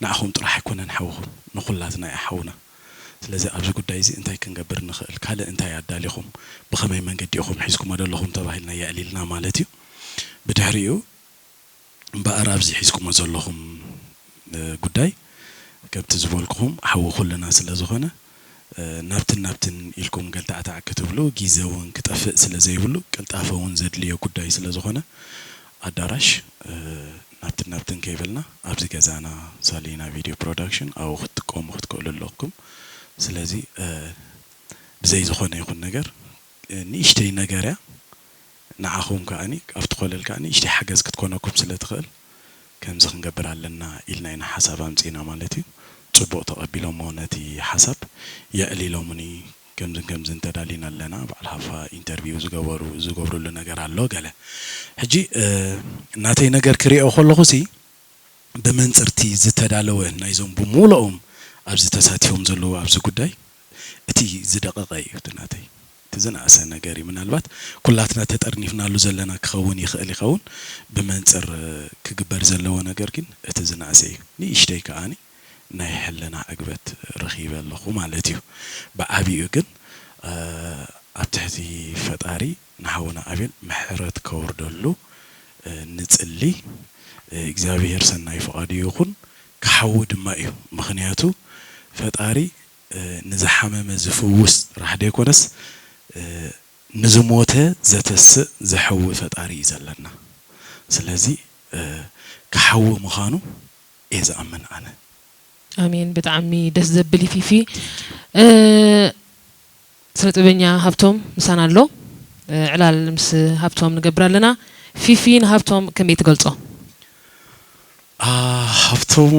ንዓኹም ጥራሕ ኣይኮነን ሓውኹም፣ ንኹላትና እዩ ሓውና። ስለዚ ኣብዚ ጉዳይ እዚ እንታይ ክንገብር ንኽእል? ካልእ እንታይ ኣዳሊኹም? ብኸመይ መንገዲ ኢኹም ሒዝኩሞ ዘለኹም ተባሂልና የዕሊልና ማለት እዩ። ብድሕሪኡ እምበኣር ኣብዚ ሒዝኩሞ ዘለኹም፣ እ፣ ጉዳይ ከምቲ ዝበልኩኹም ሓዊ ኩልና ስለ ዝኾነ፣ እ፣ ናብትን ናብትን ኢልኩም ገልታዕታዕ ክትብሉ ግዜ እውን ክጠፍእ ስለ ዘይብሉ ቅልጣፈ እውን ዘድልዮ ጉዳይ ስለ ዝኾነ ኣዳራሽ፣ እ፣ ናብትን ናብትን ከይበልና ኣብዚ ገዛና ሳሊና ቪድዮ ፕሮዳክሽን ኣብኡ ክትጥቀሙ ክትክእሉ ኣለኩም። ስለዚ፣ እ፣ ብዘይ ዝኾነ ይኹን ነገር፣ እ፣ ንእሽተይ ነገር እያ። ንዓኹም ከኣኒ ኣብቲ ኮለል ከኣ ንእሽተይ ሓገዝ ክትኮነኩም ስለ ትኽእል ከምዚ ክንገብር ኣለና ኢልና ኢና ሓሳብ ኣምጺእና ማለት እዩ። ጽቡቕ ተቐቢሎሞ ነቲ ሓሳብ የዕሊሎምኒ። ከምዝን ከምዝን ተዳሊና ኣለና። በዓል ሃፋ ኢንተርቪው ዝገበሩ-፣ ዝገብርሉ ነገር ኣሎ ገለ። ሕጂ፣ እ፣ ናተይ ነገር ክሪኦ ከለኹሲ ብመንጽርቲ ዝተዳለወ ናይዞም ብምሉኦም ኣብዚ ተሳቲፎም ዘለዉ ኣብዚ ጉዳይ እቲ ዝደቐቐ እዩ እቲ ናተይ። እቲ ዝነኣሰ ነገር እዩ። ምናልባት ኩላትና ተጠርኒፍናሉ ዘለና ክኸውን ይኽእል ይኸውን። ብመንጽር ክግበር ዘለዎ ነገር ግን እቲ ዝነኣሰ እዩ። ንእሽተይ ከኣኒ ናይ ሕልና ዕግበት ረኺበ ኣለኹ ማለት እዩ። ብዓቢኡ ግን፣ እ፣ ኣብ ትሕቲ ፈጣሪ ንሓውና ኣቤል ምሕረት ከውርደሉ፣ እ፣ ንጽሊ። እ፣ እግዚኣብሔር ሰናይ ፍቓዱ ይኹን፣ ክሓዊ ድማ እዩ። ምኽንያቱ ፈጣሪ፣ እ፣ ንዝሓመመ ዝፍውስ ጥራሕ ደይኮነስ፣ እ፣ ንዝሞተ ዘተስእ ዘሕዊ ፈጣሪ እዩ ዘለና። ስለዚ፣ እ፣ ክሓዊ ምዃኑ እየ ዝኣምን ኣነ። ኣሜን። ብጣዕሚ ደስ ዘብል እዩ ፊፊ። እ፣ ስነ ጥበበኛ ሃብቶም ምሳና ኣሎ። እ፣ ዕላል ምስ ሃብቶም ንገብር ኣለና። ፊፊ ንሃብቶም ከመይ ትገልጾ? አ፣ ሃብቶም፣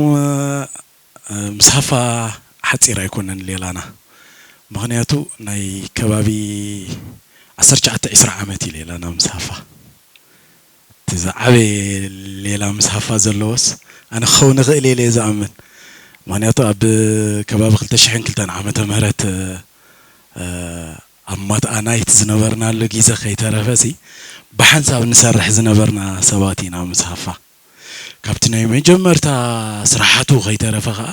እ፣ ምስ ሃፋ ሓጺር ኣይኮነን ሌላና። ምኽንያቱ ናይ ከባቢ ዓሰርተ ትሽዓተ ዒስራ ዓመት እዩ ሌላና ምስ ሃፋ። እቲ ዝዓበየ ሌላ ምስ ሃፋ ዘለዎስ ኣነ ክኸውን ይኽእል እየ ኢለ እየ ዝኣምን። ምኽንያቱ ኣብ ከባቢ ክልተ ሽሕን ክልተን ዓመተ ምህረት፣ እ፣ ኣብ ማትኣ ናይት ዝነበርናሉ ግዜ ከይተረፈሲ ብሓንሳብ ንሰርሕ ዝነበርና ሰባት ኢና ምስ ሃፋ። ካብቲ ናይ መጀመርታ ስራሓቱ ከይተረፈ ኸኣ፣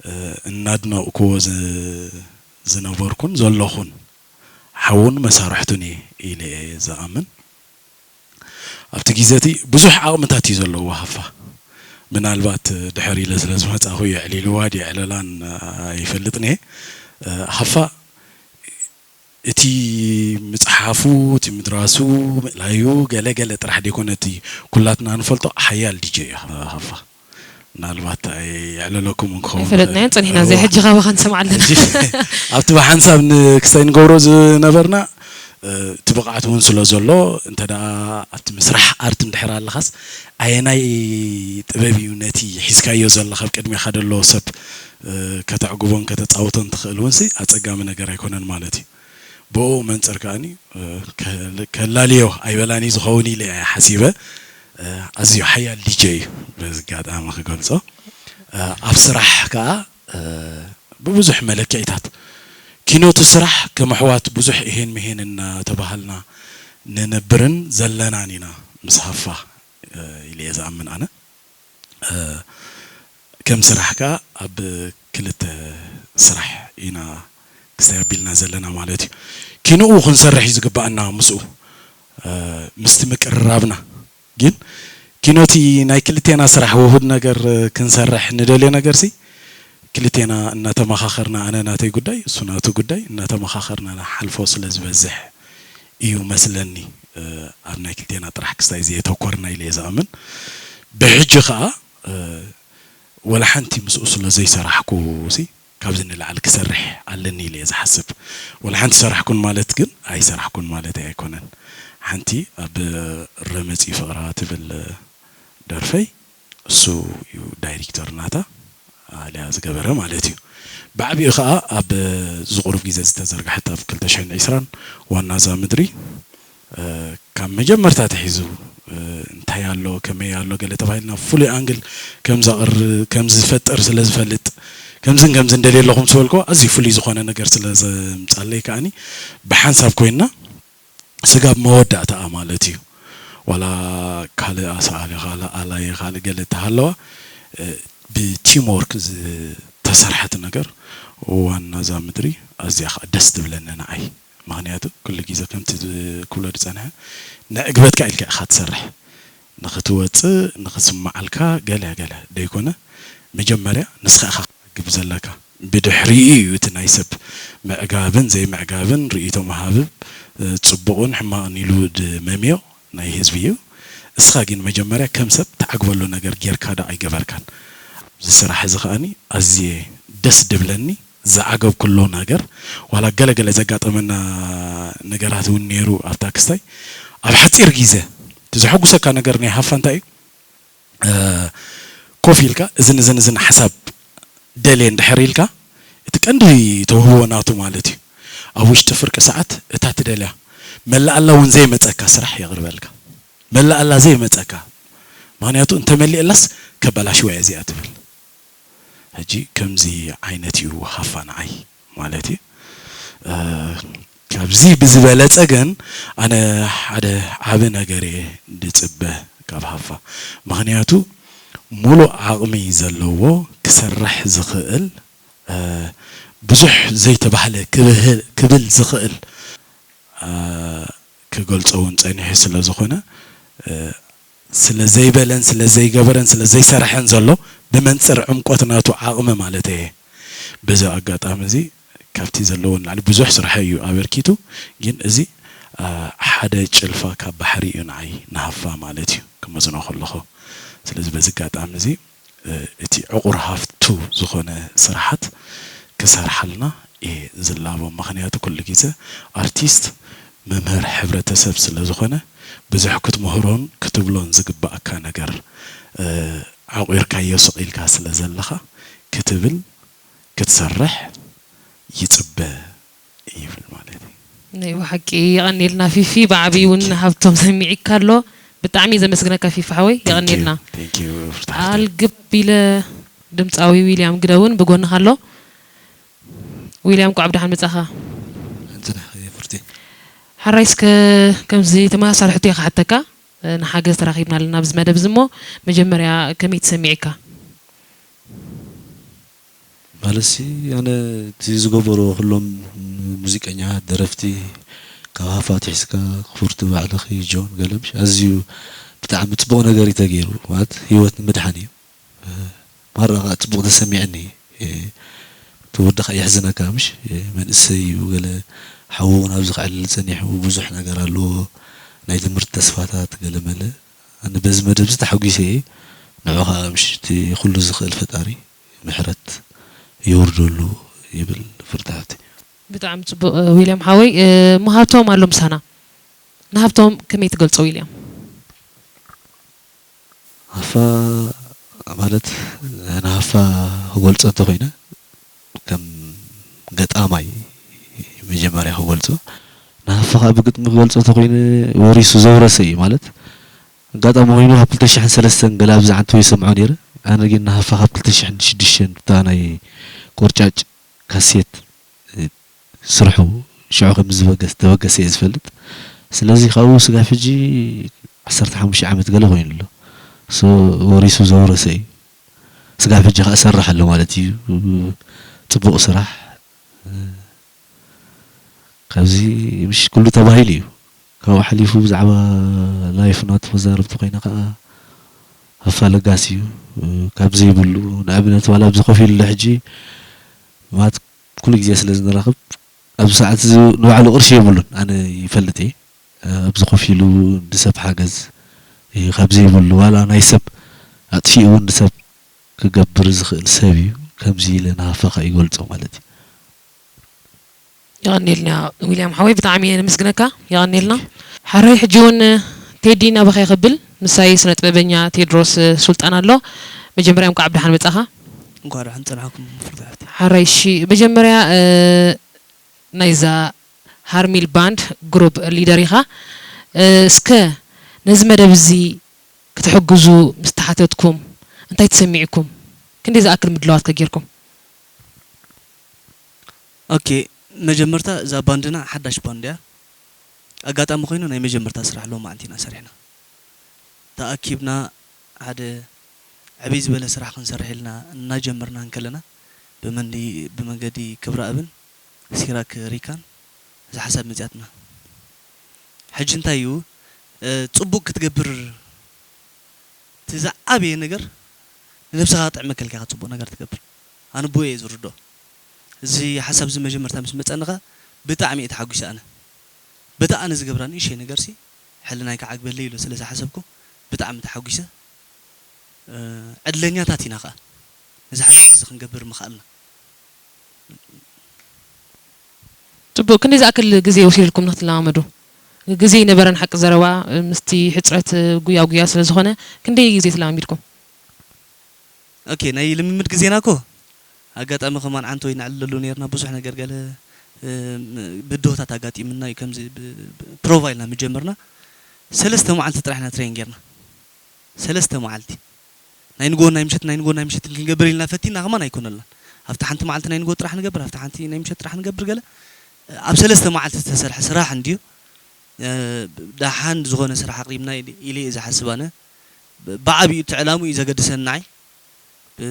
እ፣ እናድነቕክዎ ዝ-፣ ዝነበርኩን ዘለኹን ሓውን መሳርሕቱን እየ ኢለ እየ ዝኣምን። ኣብቲ ግዜ እቲ ብዙሕ ዓቕምታት እዩ ዘለዎ ሃፋ። ምናልባት ድሕር ኢለ ስለ ዝመጻኹ የዕሊልዋ ድዩ የዕለላን ኣይፈልጥን እየ። እ፣ ሃፋ እቲ ምጽሓፉ፣ እቲ ምድራሱ፣ ምእላዩ፣ ገለ ገለ ጥራሕ ደይኮነ እቲ ኩላትና ንፈልጦ ሓያል ዲጀ እዩ ሃፋ። ምናልባት ኣየዕለለኩምን ክኸውን ኣይፈለጥናዮን ይኽእል። ጸኒሕና፣ እዋ። እዚ ሕጂ ካባኻ ንሰምዓ ኣለና። ሕጂ ኣብቲ ብሓንሳብ ን-፣ ክስታይ ንገብሮ ዝነበርና፣ እ፣ እቲ ብቕዓት እውን ስለ ዘሎ፣ እንተ ደኣ ኣብቲ ምስራሕ ኣርት እንድሕር ኣለኻስ፣ ኣየናይ ጥበብ እዩ ነቲ ሒዝካዮ ዘለኻ ኣብ ቅድሜኻ ደሎ ሰብ፣ እ፣ ከተዕግቦን ከተጻውቶን ትኽእል እውንሲ ኣጸጋሚ ነገር ኣይኮነን ማለት እዩ። ብኡ መንፅር ከኣኒ ከላልዮ ኣይበላኒ ዝኸውን ኢለ እየ ሓሲበ። ኣዝዩ ሓያል ዲጀ እዩ። በዚ ኣጋጣሚ ክገልፆ ኣብ ስራሕ ከዓ ብብዙሕ መለክዒታት ኪኖቲ ስራሕ ከም ኣሕዋት ብዙሕ እሄን ምሄን እናተባሃልና ንነብርን ዘለናን ኢና ምስ ሃፋ ኢለ እየ ዝኣምን ኣነ። ከም ስራሕ ከኣ ኣብ ክልተ ስራሕ ኢና ክስታይ ኣቢልና ዘለና ማለት እዩ። ኪንኡ ክንሰርሕ እዩ ዝግባኣና ምስኡ ምስቲ ምቅርራብና። ግን ኪኖቲ ናይ ክልቴና ስራሕ ውሁድ ነገር ክንሰርሕ ንደልዮ ነገርሲ ክልቴና እናተመኻኸርና ኣነ ናተይ ጉዳይ እሱ ናቱ ጉዳይ እናተመኻኸርና ንሓልፎ ስለ ዝበዝሕ እዩ መስለኒ። ኣብ ናይ ክልቴና ጥራሕ ክስታይ ዘየተኮርና ኢለ እየ ዝኣምን። ብሕጂ ከዓ ወላ ሓንቲ ምስኡ ስለ ዘይሰራሕኩ ሲ ካብዚ ንላዕሊ ክሰርሕ ኣለኒ ኢለ እየ ዝሓስብ። ወላ ሓንቲ ሰራሕኩን ማለት ግን ኣይሰራሕኩን ማለት ኣይኮነን። ሓንቲ ኣብ ረመፂ ፍቕራ ትብል ደርፈይ እሱ እዩ ዳይሬክተር ናታ ኣልያ ዝገበረ ማለት እዩ። ብዓቢኡ ከዓ ኣብ ዝቁሩብ ግዜ ዝተዘርግሐት ኣብ ክልተ ሽሕን ዕስራን ዋና እዛ ምድሪ ካብ መጀመርታ ኣትሒዙ እንታይ ኣሎ ከመይ ኣሎ ገለ ተባሂልና ፍሉይ ኣንግል ከም ዘቕር ከም ዝፈጥር ስለ ዝፈልጥ ከምዝን ከምዝን ደልየ ኣለኹ ምስ በልኩ ኣዝዩ ፍሉይ ዝኾነ ነገር ስለ ዘምፃለይ ከዓኒ ብሓንሳብ ኮይንና ስጋብ መወዳእታኣ ማለት እዩ። ዋላ ካልእ ኣሳኣሊ ካልእ ኣላየ ካልእ ገለ ተሃለዋ ብ team work ዝተሰርሐት ነገር ዋና እዛ ምድሪ ኣዝያ ከዓ ደስ ትብለኒ ንዓይ። ምኽንያቱ ኩሉ ግዜ ከምቲ ክብሎ ዝፀንሐ ንዕግበትካ ኢልካ ኢኻ ትሰርሕ። ንኽትወፅእ ንኽስምዓልካ ገለ ገለ ደይኮነ መጀመርያ ንስኻ ኢኻ ክትዕግብ ዘለካ። ብድሕሪኡ እዩ እቲ ናይ ሰብ ምዕጋብን ዘይምዕጋብን ርእይቶ ምሃብ ፅቡቕን ሕማቕን ኢሉ ዝመምዮ ናይ ህዝቢ እዩ። እስኻ ግን መጀመርያ ከም ሰብ ትዓግበሉ ነገር ጌርካ ዶ ኣይገበርካን? ኣብዚ ስራሕ እዚ ከዓኒ ኣዝየ ደስ ድብለኒ ዝዓገብኩሉ ነገር ዋላ ገለ ገለ ዘጋጠመና ነገራት እውን ነይሩ ኣብታ ክስታይ ኣብ ሓፂር ግዜ እቲ ዘሐጉሰካ ነገር ናይ ሃፋ እንታይ እዩ? ኮፍ ኢልካ እዝን እዝን እዝን ሓሳብ ደልየ እንድሕር ኢልካ እቲ ቀንዲ ተውህቦ ናቱ ማለት እዩ። ኣብ ውሽጢ ፍርቂ ሰዓት እታ ትደልያ መላኣላ እውን ዘይመፀካ ስራሕ የቕርበልካ። መላኣላ ዘይመፀካ ምክንያቱ እንተመሊእላስ ከበላሽዋ እየ እዚኣ ትብል። ሕጂ ከምዚ ዓይነት እዩ ሃፋ ንዓይ ማለት እዩ። ካብዚ ብዝበለፀ ግን ኣነ ሓደ ዓቢ ነገር እየ ድፅበ ካብ ሃፋ። ምክንያቱ ሙሉእ ዓቕሚ ዘለዎ ክሰርሕ ዝኽእል ብዙሕ ዘይተባህለ ክብል ዝኽእል ክገልፆ እውን ፀኒሑ ስለ ዝኾነ ስለ ዘይበለን ስለ ዘይገበረን ስለ ዘይሰርሐን ዘሎ ብመንፅር ዕምቆት ናቱ ዓቕሚ ማለት እየ። በዚ ኣጋጣሚ እዚ ካብቲ ዘለዎ ንላዕሊ ብዙሕ ስራሕ እዩ ኣበርኪቱ፣ ግን እዚ ሓደ ጭልፋ ካብ ባሕሪ እዩ ንዓይ ንሃፋ ማለት እዩ ክመዝኖ ከለኹ። ስለዚ በዚ ኣጋጣሚ እዚ እቲ ዕቑር ሃፍቱ ዝኾነ ስራሓት ክሰርሓልና እየ ዝላቦ። ምኽንያቱ ኩሉ ግዜ ኣርቲስት መምህር ሕብረተሰብ ስለ ዝኾነ ብዙሕ ክትምህሮን ክትብሎን ዝግባኣካ ነገር ዓቑርካዮ ስቕ ኢልካ ስለ ዘለኻ ክትብል ክትሰርሕ ይፅበ ይብል ማለት እዩ። ናይ ብሓቂ የቐንየልና ፊፊ፣ ብዓብዪ እውን ሃብቶም ሰሚዒካ ኣሎ። ብጣዕሚ እየ ዘመስግነካ ፊፊ ሓወይ፣ የቐንየልና። ኣልግብ ቢለ ድምፃዊ ዊልያም ግደ እውን ብጎንኻ ኣሎ። ዊልያም እንኳዕ ብደሓን መጻኻ። ሓራይ እስከ ከምዚ ተመሳሳሊ ሕቶ እየ ክሓተካ፣ ንሓገዝ ተራኺብና ኣለና ኣብዚ መደብ እዚ እሞ መጀመርያ ከመይ ተሰሚዕካ? ማለትሲ ኣነ እቲ ዝገበርዎ ኩሎም ሙዚቀኛታት ደረፍቲ ካብ ሃፋ ኣትሒዝካ ክፉርቲ ባዕልኺ ጆን ገለ ምሽ ኣዝዩ ብጣዕሚ ፅቡቕ ነገር እዩ ተገይሩ ማለት ህይወት ንምድሓን እዩ። ማራ ከዓ ፅቡቕ ተሰሚዐኒ እቲ ወድኻ የሕዝነካ ምሽ መንእሰይ እዩ ገለ ሓዉ እውን ኣብዚ ክዕልል ፀኒሑ ብዙሕ ነገር ኣለዎ ናይ ትምህርቲ ተስፋታት ገለ መለ ኣነ በዚ መደብ እዚ ተሓጒሰ እየ ንዑ ከዓ ምሽ እቲ ኩሉ ዝኽእል ፈጣሪ ምሕረት የውርደሉ ይብል ፍርዳቲ። ብጣዕሚ ፅቡቅ ዊልያም ሓወይ። እሞ ሃብቶም ኣሎ ምሳና። ንሃብቶም ከመይ ትገልፆ ዊልያም? ሃፋ ማለት ንሃፋ ክገልፆ እንተኮይነ ከም ገጣማይ እዩ መጀመርያ ክገልጾ። ንሃፋ ከዓ ብግጥሚ ክገልጾ ተኮይነ፣ ወሪሱ ዘውረሰ እዩ። ማለት ኣጋጣሚ ኮይኑ ካብ ክልተ ሽሕን ሰለስተን ገለ ኣብዚ ዓንተቦ ይሰምዖ ነይረ። ኣነ ግን ንሃፋ ካብ ክልተ ሽሕን ሽዱሽተን ብታ ናይ ቆርጫጭ ካሴት፣ እ፣ ስርሑ ሽዑ ከም ዝበገስ-፣ ተበገሰ እየ ዝፈልጥ። ስለዚ ካብኡ ስጋብ ሕጂ ዓሰርተ ሓሙሽተ ዓመት ገለ ኮይኑ ኣሎ። ሶ፣ ወሪሱ ዘውረሰ እዩ። ስጋብ ሕጂ ከኣ እሰርሕ ኣሎ ማለት እዩ። ጽቡቕ ስራሕ። ካብዚ ምሽ ኩሉ ተባሂሉ እዩ። ካብኡ ሓሊፉ ብዛዕባ ላይፍ ናቱ ክዛረብ ተኾይነ ከኣ ሃፋ ለጋስ እዩ። ካብ ዘይብሉ፣ ንኣብነት ዋላ ኣብዚ ኮፍ ኢሉ ሕጂ፣ ማለት ኩሉ ግዜ ስለ ዝንራኸብ ኣብዚ ሰዓት እዚ ንባዕሉ ቅርሺ የብሉን፣ ኣነ ይፈልጥ እየ። ኣብዚ ኮፍ ኢሉ ንሰብ ሓገዝ፣ እ፣ ካብ ዘይብሉ ዋላ ናይ ሰብ ኣጥፊኡ እውን ንሰብ ክገብር ዝኽእል ሰብ እዩ። ከምዚ ኢለ ንሃፋ ከኣ ይገልጾ ማለት እዩ። የቐንየልና ዊልያም ሓወይ፣ ብጣዕሚ እየ ነመስግነካ። የቐንየልና። ሓራይ ሕጂ እውን ቴዲ ናባኻ ከብል፣ ምሳይ ስነ ጥበበኛ ቴድሮስ ሱልጣን ኣሎ። መጀመርያ እንኳዕ ብደሓን መጻኻ። እንኳዕ ደሓን ጸናሕኩም ፍሉጥ ሓፍቲ። ሓራይ፣ እሺ፣ መጀመርያ፣ እ፣ ናይዛ ሃርሚል ባንድ ግሩፕ ሊደር ኢኻ። እ፣ እስከ ነዚ መደብ እዚ ክትሕግዙ ምስ ተሓተትኩም እንታይ ተሰሚዕኩም? ክንደይ ዝኣክል ምድላዋት ከ ጌርኩም? ኦኬ፣ መጀመርታ እዛ ባንድና ሓዳሽ ባንድ እያ። ኣጋጣሚ ኮይኑ ናይ መጀመርታ ስራሕ ሎማዕንቲ ኢና ሰሪሕና። ተኣኪብና ሓደ ዕብይ ዝበለ ስራሕ ክንሰርሕ ኢልና እናጀመርና እንከለና፣ ብመንዲ-፣ ብመንገዲ ክብረኣብን ሲራክ ሪካን እዛ ሓሳብ መጺኣትና። ሕጂ እንታይ እዩ፣ እ፣ ጽቡቕ ክትገብር እቲ ዝዓበየ ነገር ንነብስኻ ክጥዕመካ ኢልካ ኢኻ ጽቡቕ ነገር ትገብር። ኣነ ብኡ እየ ዝርድኦ። እዚ ሓሳብ እዚ መጀመርታ ምስ መጸኒ ኸኣ ብጣዕሚ እየ ተሓጒሰ ኣነ። በቲ ኣነ ዝገብራ ንእሽተይ ነገርሲ ሕልናይ ክዓግበለይ ኢለ ስለ ዝሓሰብኩ ብጣዕሚ ተሓጒሰ። እ፣ ዕድለኛታት ኢና ኸኣ ነዚ ሓሳብ እዚ ክንገብር ምኽኣልና። ጽቡቕ፣ ክንደይ ዝኣክል ግዜ ወሲድልኩም ንክትለማመዱ? ግዜ ኣይነበረን ሓቂ ዘረባ፣ ምስቲ ሕጽረት ጉያ ጉያ ስለ ዝኾነ፣ ክንደይ ግዜ ተለማሚድኩም? ኦኬ፣ ናይ ልምምድ ግዜና እኮ ኣጋጣሚ ከማን ዓንቶ ይነዕልለሉ ነይርና፣ ብዙሕ ነገር ገለ፣ እም፣ ብድሆታት ኣጋጢምና እዩ ከምዚ ብ-፣ ብ-፣ ፕሮቫ ኢልና ምጀመርና። ሰለስተ መዓልቲ ጥራሕ ኢና ትሬን ጌርና። ሰለስተ መዓልቲ። ናይ ንግሆን ናይ ምሸት፣ ናይ ንግሆን ናይ ምሸት ክንገብር ኢልና ፈቲና ከማን ኣይኮነልናን። ኣብታ ሓንቲ መዓልቲ ናይ ንግሆ ጥራሕ ንገብር፣ ኣብታ ሓንቲ ናይ ምሸት ጥራሕ ንገብር ገለ። ኣብ ሰለስተ መዓልቲ ዝተሰርሐ ስራሕ እንድዩ። እ፣ ደሓን ዝኾነ ስራሕ ኣቕሪብና ኢለ፣ ኢለ እየ ዝሓስብ ኣነ። ብ-፣ ብዓቢኡ እቲ ዕላምኡ እዩ ዘገድሰኒ ንዓይ። ብ-፣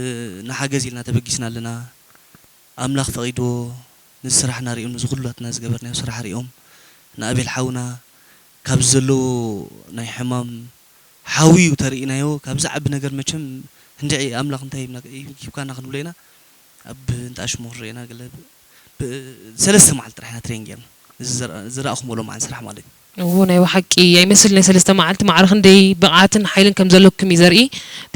ንሓገዝ ኢልና ተበጊስና ኣለና። ኣምላኽ ፈቒድዎ፣ ነዚ ስራሕና ሪኦም፣ ነዚ ኩላትና ዝገበርናዮ ስራሕ ሪኦም፣ ንኣቤል ሓውና ካብዚ ዘለዎ ናይ ሕማም ሓውዩ ተርኢናዮ፣ ካብ ዝዓቢ ነገር መቸም እንድዒ ኣምላኽ እንታይ ሂብና-፣ ሂብካና ክንብሎ ኢና፣ ኣብ እንጣሽሙ ክንርኤና ገለ ብ-፣ ብ-፣ ሰለስተ መዓልቲ ጥራሕ ኢና ትሬን ጌርና። እዚ ዝረ-፣ ዝረኣኹም ሎማዓንቲ ስራሕ ማለት እዩ። እዎ፣ ናይ ብሓቂ ኣይመስል፣ ናይ ሰለስተ መዓልቲ ማዕረ ክንደይ ብቕዓትን ሓይልን ከም ዘለኩም እዩ ዘርኢ።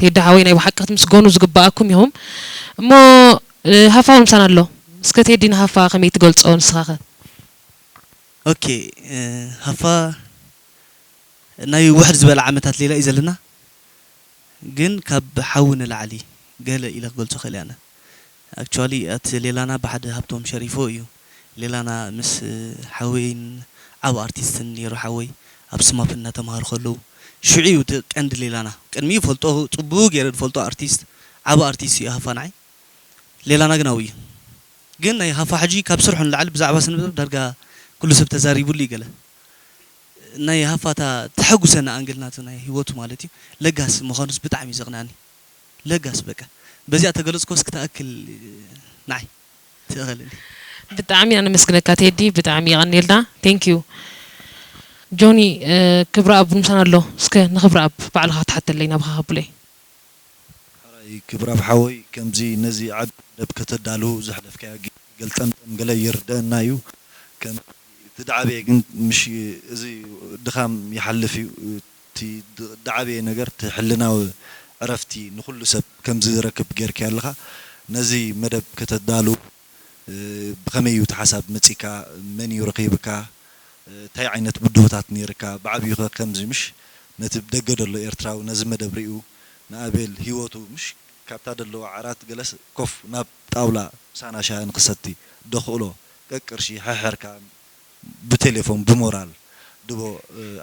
ቴዲ ሓወይ፣ ናይ ብሓቂ ክትምስገኑ ዝግብኣኩም ኢኹም። እሞ፣ እ፣ ሃፋ እውን ምሳና ኣሎ። እስከ ቴዲ ንሃፋ ከመይ ትገልጾ ንስኻ ኸ? ኦኬ፣ እ፣ ሃፋ ናይ ውሕድ ዝበለ ዓመታት ሌላ እዩ ዘለና። ግን ካብ ሓዊ ንላዕሊ ገለ ኢለ ክገልጾ ክእል እየ ኣነ። ኣክቹዋሊ፣ እቲ ሌላና ብሓደ ሃብቶም ሸሪፎ እዩ። ሌላና ምስ ሓወይን ዓቢ ኣርቲስትን ነይሩ ሓወይ፣ ኣብ ስማፕ እናተምሃሩ ከለዉ። ሽዑ እዩ እቲ ቀንዲ ሌላና። ቅድሚኡ ፈልጦ፣ ጽቡቕ ገይረ ዝፈልጦ ኣርቲስት፣ ዓቢ ኣርቲስት እዩ ሃፋ ንዓይ። ሌላና ግን ኣብኡ እዩ። ግን ናይ ሃፋ ሕጂ ካብ ስርሑ ንላዕሊ ብዛዕባ ስነ ጥበብ ዳርጋ ኩሉ ሰብ ተዛሪቡሉ እዩ ገለ። ናይ ሃፋ እታ ተሐጉሰና ኣንግል ናቱ ናይ ህይወቱ ማለት እዩ። ለጋስ ምዃኑስ ብጣዕሚ እዩ ዘቕንኣኒ። ለጋስ በቃ። በዚኣ ተገለጽኮስ ክትኣክል ንዓይ ትእኽለኒ። ብጣዕሚ ኢና ነመስግነካ ቴዲ፣ ብጣዕሚ የቐንየልና። ቴንክ ዩ። ጆኒ፣ እ፣ ክብረኣብ ምሳና ኣሎ። እስከ ንክብረኣብ ባዕልኻ ክትሓተለይ ናብኻ ከብለይ። ሓራይ ክብረኣብ ሓወይ፣ ከምዚ ነዚ ዓቢ መደብ ከተዳሉ ዘሕለፍካዮ ግዜ ገልጠምጠም ገለ ይርደአና እዩ። ከም እቲ ዝዓበየ ግን ምሽ-፣ እዚ ድኻም ይሓልፍ እዩ። እቲ ድ-፣ ዝዓበየ ነገር እቲ ሕልናዊ ዕረፍቲ ንኹሉ ሰብ ከም ዝረክብ ጌርካዮ ኣለኻ። ነዚ መደብ ከተዳሉ፣ እ፣ ብኸመይ እዩ እቲ ሓሳብ መጺካ? መን እዩ ረኺብካ? እ፣ እንታይ ዓይነት ብድሆታት ኔርካ? ብዓብዩኸ ከምዚ ምሽ ነቲ ብደገ ደሎ ኤርትራዊ ነዚ መደብ ሪኡ ንኣቤል ህይወቱ ምሽ ካብታ ደለዋ ዓራት ገለስ ኮፍ ናብ ጣውላ ምሳና ሻሂ ንኽሰቲ ደኽእሎ ቀቅርሺ ሕሕርካ ብቴሌፎን ብሞራል ድቦ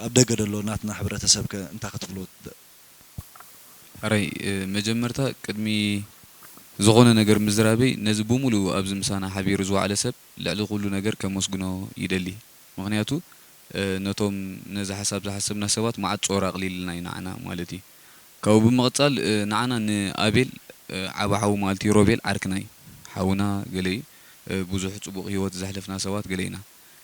ኣብ ደገ ደሎ ናትና ሕብረተሰብከ እንታይ ክትብሎ? ሕራይ መጀመርታ ቅድሚ ዝኾነ ነገር ምዝራበይ ነዚ ብሙሉኡ ኣብዚ ምሳና ሓቢሩ ዝወዓለ ሰብ ልዕሊ ኩሉ ነገር ከመስግኖ ይደሊ። ምኽንያቱ ነቶም ነዚ ሓሳብ ዝሓሰብና ሰባት መዓት ጾር ኣቕሊልልና እዩ ንዓና ማለት እዩ። ካብኡ ብምቕጻል ንዓና ንኣቤል ዓቢ ሓው ማለት እዩ፣ ሮቤል ዓርክና እዩ። ሓውና ገለ እዩ። ብዙሕ ጽቡቕ ህይወት ዘሕለፍና ሰባት ገለ ኢና።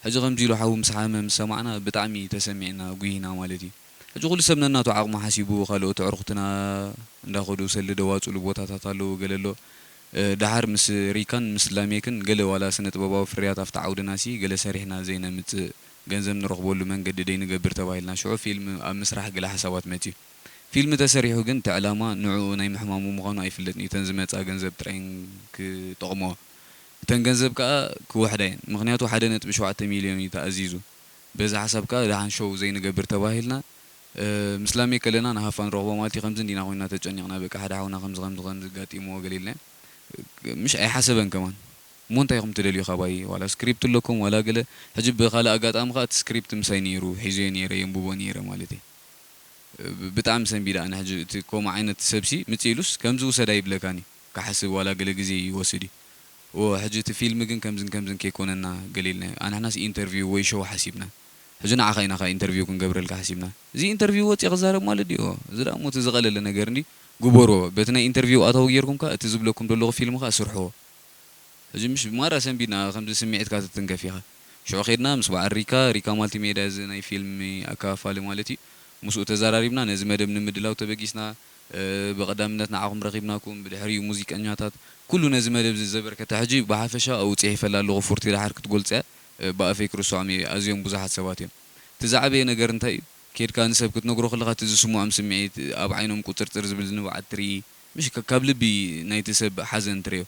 ሕጂ ከምዚ ኢሉ ሓው ምስ ሓመመ ምስ ሰማዕና ብጣዕሚ ተሰሚዕና ጉሂና ማለት እዩ። ሕጂ ኩሉ ሰብ ነናቱ ዓቕሙ ሓሲቡ ካልኦት ኣዕሩኽትና እንዳኸዱ ሰልዲ ደዋፅሉ ቦታታት ኣለዉ ገለ ኣሎ። ደሓር ምስ ሪካን ምስ ላሜክን ገለ ዋላ ስነ ጥበባዊ ፍርያት ኣብቲ ዓውድናሲ ገለ ሰሪሕና ዘይነምፅእ ገንዘብ ንረኽበሉ መንገዲ ደይንገብር ተባሂልና ሽዑ ፊልም ኣብ ምስራሕ ገለ ሓሳባት መፅዩ። ፊልም ተሰሪሑ ግን እቲ ዕላማ ንዕኡ ናይ ምሕማሙ ምዃኑ ኣይፍለጥን እዩ፣ እተን ዝመፃ ገንዘብ ጥራይ እየን ክጠቕምኦ። እተን ገንዘብ ከኣ ክወሕዳ እየን፣ ምኽንያቱ ሓደ ነጥቢ ሸውዓተ ሚልዮን እዩ ተኣዚዙ። በዚ ሓሳብ ከኣ ደሓን ሾው ዘይንገብር ተባሂልና ምስ ላሜክ ከለና ንሃፋ ንረኽቦ ማለት እዩ፣ ከምዚ እንዲና ኮይንና ተጨኒቕና በቃ ሓደ ሓውና ከምዚ ከምዚ ከምዚ ኣጋጢምዎ ገለ ኢልናዮ። ምሽ ኣይሓሰበን ከማን። እሞ እንታይ ኢኹም ትደልዩ ካባይ? ዋላ ስክሪፕት ኣለኩም ዋላ ገለ። ሕጂ ብኻልእ ኣጋጣሚ ከኣ እቲ ስክሪፕት ምሳይ ነይሩ፣ ሒዘዮ ነይረ፣ የንብቦ ነይረ ማለት እየ። ብጣዕሚ ሰንቢደ ኣነ ሕጂ እቲ ከምኡ ዓይነት ሰብሲ ምጽእ ኢሉስ ከምዚ ውሰዳ ይብለካን እዩ ክሓስብ ዋላ ገለ ግዜ ይወስድ እዩ። እወ ሕጂ እቲ ፊልም ግን ከምዝን ከምዝን ከይኮነና ገለ ኢልና ኣንሕናስ ኢንተርቪው ወይ ሾው ሓሲብና ሕጂ ንዓኻ ኢና ከኣ ኢንተርቪው ክንገብረልካ ሓሲብና እዚ ኢንተርቪው ወጺኣ ክዛረብ ማለት ድዩ እዚ ደኣ እሞ እቲ ዝቐለለ ነገር እንዲ ግበርዎ በቲ ናይ ኢንተርቪው ኣታዊ ጌርኩም ከኣ እቲ ዝብለኩም ዘለኹ ፊልም ከኣ ስርሕዎ። ሕጂ ምሽ ማራ ሰንቢድና ከምዚ ስምዒትካ ትትንከፍ ኢኻ። ሽዑ ኬድና ምስ በዓል ሪካ፣ ሪካ ማልቲሜድያ እዚ ናይ ፊልሚ ኣከፋፋሊ ማለት እዩ። ምስኡ ተዘራሪብና ነዚ መደብ ንምድላው ተበጊስና። ብቐዳምነት ንዓኹም ረኺብናኩም፣ ብድሕሪኡ ሙዚቀኛታት፣ ኩሉ ነዚ መደብ እዚ ዘበርከተ ሕጂ ብሓፈሻ ኣብኡ ጽሒፈላ ኣለኹ ፉርቲ ደሓር ክትገልጾ እያ። ብኣፈይ ክርስዖም እየ፣ ኣዝዮም ብዙሓት ሰባት እዮም። እቲ ዝዓበየ ነገር እንታይ እዩ? ኬድካ ንሰብ ክትነግሮ ከለኻ እቲ ዝስምዖም ስምዒት፣ ኣብ ዓይኖም ቁጽርጽር ዝብል ንብዓት ትርኢ፣ ምሽ ካብ ልቢ ናይቲ ሰብ ሓዘን ትርእዮ።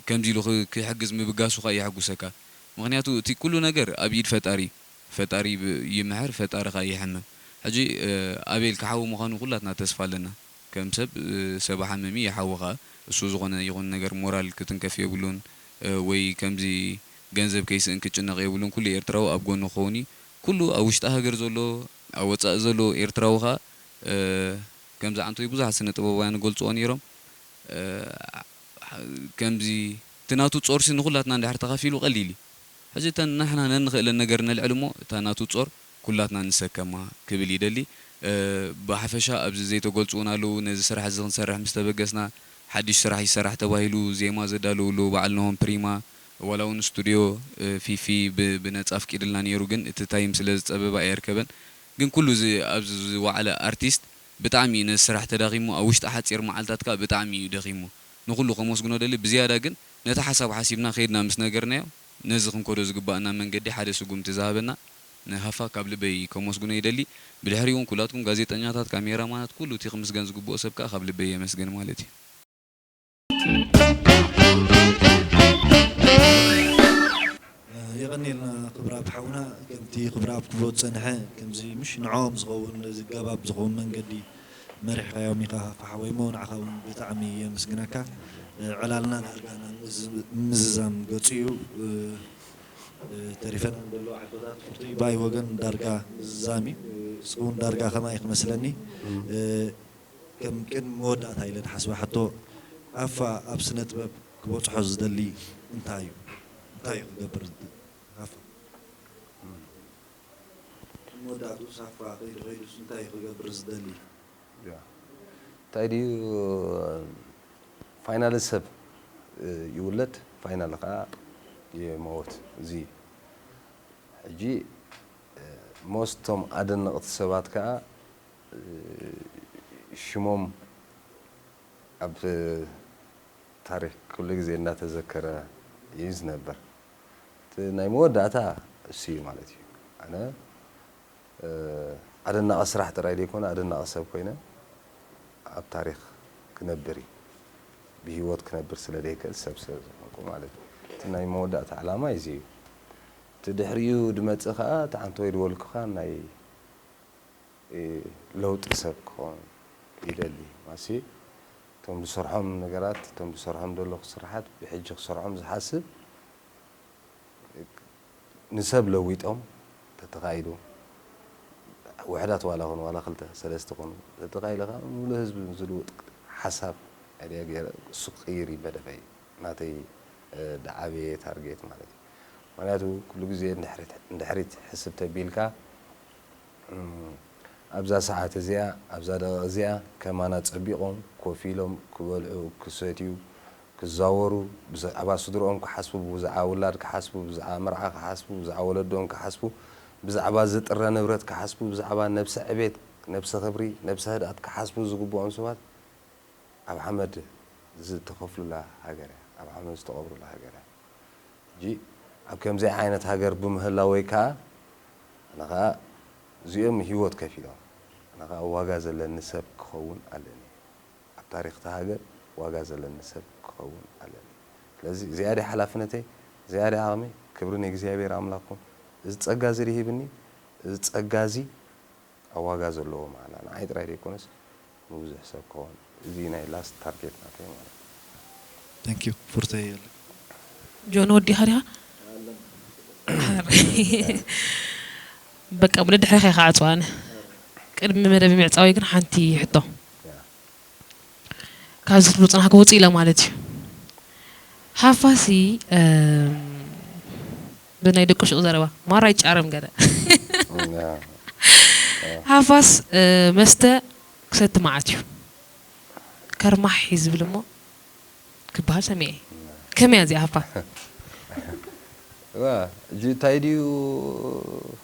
ከምዚ ኢሉ ክሕግዝ ምብጋሱ ከኣ የሐጉሰካ። ምኽንያቱ እቲ ኩሉ ነገር ኣብ ኢድ ፈጣሪ እዩ። ፈጣሪ ይምሕር፣ ፈጣሪ ከኣ የሕምም። ሕጂ ኣቤል ክሓዊ ምዃኑ ኩላትና ተስፋ ኣለና። ከም ሰብ ሰብ ሓመም እዩ፣ ይሓዊ ከኣ። እሱ ዝኾነ ይኹን ነገር ሞራል ክትንከፍ የብሉን ወይ ከምዚ ገንዘብ ከይስእን ክጭነቕ የብሉን። ኩሉ ኤርትራዊ ኣብ ጎኑ ክኸውን እዩ። ኩሉ ኣብ ውሽጢ ሃገር ዘሎ፣ ኣብ ወጻኢ ዘሎ ኤርትራዊ ከኣ ከምዚ ዓንቶይ ብዙሓት ስነ ጥበባውያን ይገልጽዎ ነይሮም። ከምዚ እቲ ናቱ ጾርሲ ንኹላትና እንድሕር ተኻፊሉ ቀሊል እዩ። ሕጂ እተን ንሕና ነንኽእለን ነገር ነልዕል እሞ እታ ናቱ ጾር ኩላትና ንሰከማ ክብል ይደሊ። ብሓፈሻ ኣብዚ ዘይተገልጹ እውን ኣለዉ። ነዚ ስራሕ እዚ ክንሰርሕ ምስ ተበገስና ሓድሽ ስራሕ ይሰራሕ ተባሂሉ ዜማ ዘዳለዉ ኣለዉ። በዓል ነሆም ፕሪማ ዋላ እውን ስቱድዮ ፊፊ ብነጻ ኣፍቂድልና ነይሩ፣ ግን እቲ ታይም ስለ ዝጸበበ ኣየርከበን። ግን ኩሉ እዚ ኣብዚ ዝወዓለ ኣርቲስት ብጣዕሚ እዩ ነዚ ስራሕ ተዳኺሙ፣ ኣብ ውሽጢ ሓጺር መዓልታት ከኣ ብጣዕሚ እዩ ደኺሙ። ንኹሉ ከመስግኖ እደሊ፣ ብዝያዳ ግን ነቲ ሓሳብ ሓሲብና ከይድና ምስ ነገርናዮ፣ ነዚ ክንከዶ ዝግባኣና መንገዲ ሓደ ስጉምቲ ዝሃበና ንሃፋ ካብ ልበይ ከመስግኖ ይደሊ። ብድሕሪኡ እውን ኩላትኩም ጋዜጠኛታት፣ ካሜራማናት፣ ኩሉ እቲ ክምስገን ዝግብኦ ሰብ ከኣ ካብ ልበይ የመስግን ማለት እዩ። የቐንየልና ክብራብ ሓውና፣ ከምቲ ክብራብ ክብሎ ዝጸንሐ ከምዚ ምሽ ንዕኦም ዝኸውን ነዚ ገባብ ዝኸውን መንገዲ መሪሕካዮም ኢኻ ሓወይ እሞ ንዓኻ እውን ብጣዕሚ የመስግነካ። ዕላልና ዳርጋ ናብ ምዝዛም ገጹ እዩ። ተሪፈና ንደሎ ዓዶታት ፍርቱይ ብኣይ ወገን ዳርጋ ምዝዛም እዩ። ንስኻ እውን ዳርጋ ከማይ ክመስለኒ። ከም ቅድሚ መወዳእታ ኢለ ዝሓስባ ሕቶ፣ ሃፋ ኣብ ስነ ጥበብ ክበጽሖ ዝደሊ እንታይ እዩ? እንታይ እዩ ክገብር ዝደሊ? ሃፋ። መወዳእትኡስ ሃፋ ከይዱ ከይዱስ እንታይ እዩ ክገብር ዝደሊ? ያ። እንታይ ድዩ ፋይናል ሰብ ይውለድ ፋይናል ከዓ ይመወት እዚ እዩ። ሕጂ ሞስቶም ኣደነቕቲ ሰባት ከዓ ሽሞም ኣብ ታሪክ ኩሉ ግዜ እናተዘከረ እዩ ዝነብር። እቲ ናይ መወዳእታ እሱ እዩ ማለት እዩ። ኣነ ኣደናቒ ስራሕ ጥራይ ዘይኮነ ኣደናቒ ሰብ ኮይነ ኣብ ታሪክ ክነብር እዩ። ብህይወት ክነብር ስለ ዘይክእል ሰብ ስለ ዝኾንኩ ማለት እዩ። እቲ ናይ መወዳእታ ዕላማ እዚ እዩ። እቲ ድሕሪኡ ድመጽእ ከኣ እቲ ዓንተወይ ድበልኩኻ ናይ ለውጢ ሰብ ክኸውን ይደሊ። ማሲ እቶም ዝሰርሖም ነገራት እቶም ዝሰርሖም ዘለኹ ስራሓት ብሕጂ ክሰርሖም ዝሓስብ ንሰብ ለዊጦም ተተኻኢሉ ውሕዳት ዋላ ኹን ዋላ ክልተ ሰለስተ ኹን ተተኻኢለ ከዓ ሙሉእ ህዝቢ ዝልውጥ ሓሳብ ኣድያ ገይረ እሱ ክቕይር እዩ መደበይ ናተይ እ፣ ደዓበየ ታርጌት ማለት እዩ። ምክንያቱ ኩሉ ግዜ እንድሕሪት እንድሕሪት ሕስብ ተቢልካ እም፣ ኣብዛ ሰዓት እዚኣ ኣብዛ ደቂቕ እዚኣ ከማና ጸቢቖም ኮፍ ኢሎም ክበልዑ ክሰትዩ ክዛወሩ ብዛዕባ ስድርኦም ክሓስቡ ብዛዕባ ውላድ ክሓስቡ ብዛዕባ መርዓ ክሓስቡ ብዛዕባ ወለዶም ክሓስቡ ብዛዕባ ዝጥረ ንብረት ክሓስቡ ብዛዕባ ነብሰ ዕቤት ነብሰ ክብሪ ነብሰ ህድኣት ክሓስቡ ዝግብኦም ሰባት ኣብ ሓመድ ዝተኸፍሉላ ሃገር እያ፣ ኣብ ሓመድ ዝተቐብሩላ ሃገር እያ። ሕጂ ኣብ ከምዚኣ ዓይነት ሃገር ብምህላወይ ከኣ ኣነ ኸኣ እዚኦም ህይወት ከፊሎም ኣነ ኸኣ ዋጋ ዘለኒ ሰብ ክኸውን ኣለኒ። ኣብ ታሪኽ እታ ሃገር ዋጋ ዘለኒ ሰብ ክኸውን ኣለኒ። ስለዚ እዚኣ ድያ ሓላፍነተይ፣ እዚኣ ድያ ዓቕመይ፣ ክብሪ ንእግዚኣብሔር ኣምላኽኩም። እዚ ጸጋ እዚ ድዩ ሂብኒ፣ እዚ ጸጋ እዚ ኣብ ዋጋ ዘለዎ ማዕላ ንዓይ ጥራይ ዘይኮነስ ንብዙሕ ሰብ ክኸውን እዚ ናይ ላስት ታርጌት ናተይ ማለት እዩ። Thank you ፍርተይ የለ ጆን ወዲኻ ዲኻ በቃ ብለ ድሕሪኻ ኢኻ ዓፅዋ ኣነ ቅድሚ መደብ ምዕፃወይ ግን ሓንቲ ሕቶ ያ። ካብዚ ትብሉ ፅናሕካ ውፅእ ኢለ ማለት እዩ ሃፋሲ ብናይ ደቂ ሽቑ ዘረባ ማራ ይጫረም ገለ ያ። ሃፋስ መስተ ክሰቲ መዓት እዩ ከርማሕ እዩ ዝብል እሞ ክበሃል ሰሚዐ ከመይ እያ እዚኣ ሃፋ ዋ እጂ እንታይ ድዩ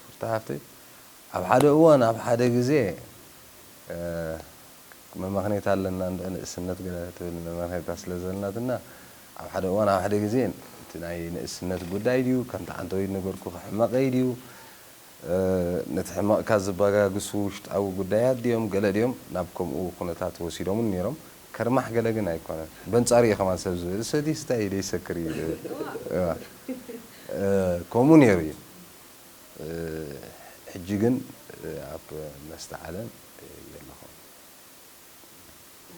ፍርታ ሃፍተይ ኣብ ሓደ እዋን ኣብ ሓደ ግዜ እ፣ መመኽኔታ ኣለና እንደ ንእስነት ገለ ትብል መመኽኔታ ስለ ዘለናትና ኣብ ሓደ እዋን ኣብ ሓደ ግዜ እቲ ናይ ንእስነት ጉዳይ ድዩ ከምቲ ዓንተወይ ነገርኩ ክሕመቐይ ድዩ ነቲ ሕመቕካ ዝበጋግሱ ውሽጣዊ ጉዳያት ድዮም ገለ ድዮም ናብ ከምኡ ኩነታት ወሲዶምን ነይሮም ከርማሕ ገለ ግን ኣይኮነን በንጻሩ እዩ ከማን ሰብ ዝብል ሰቲ ስታይ ደይሰክር እዩ ዝብል ከምኡ ነይሩ እዩ ሕጂ ግን ኣብ መስተ ዓለም የለኹም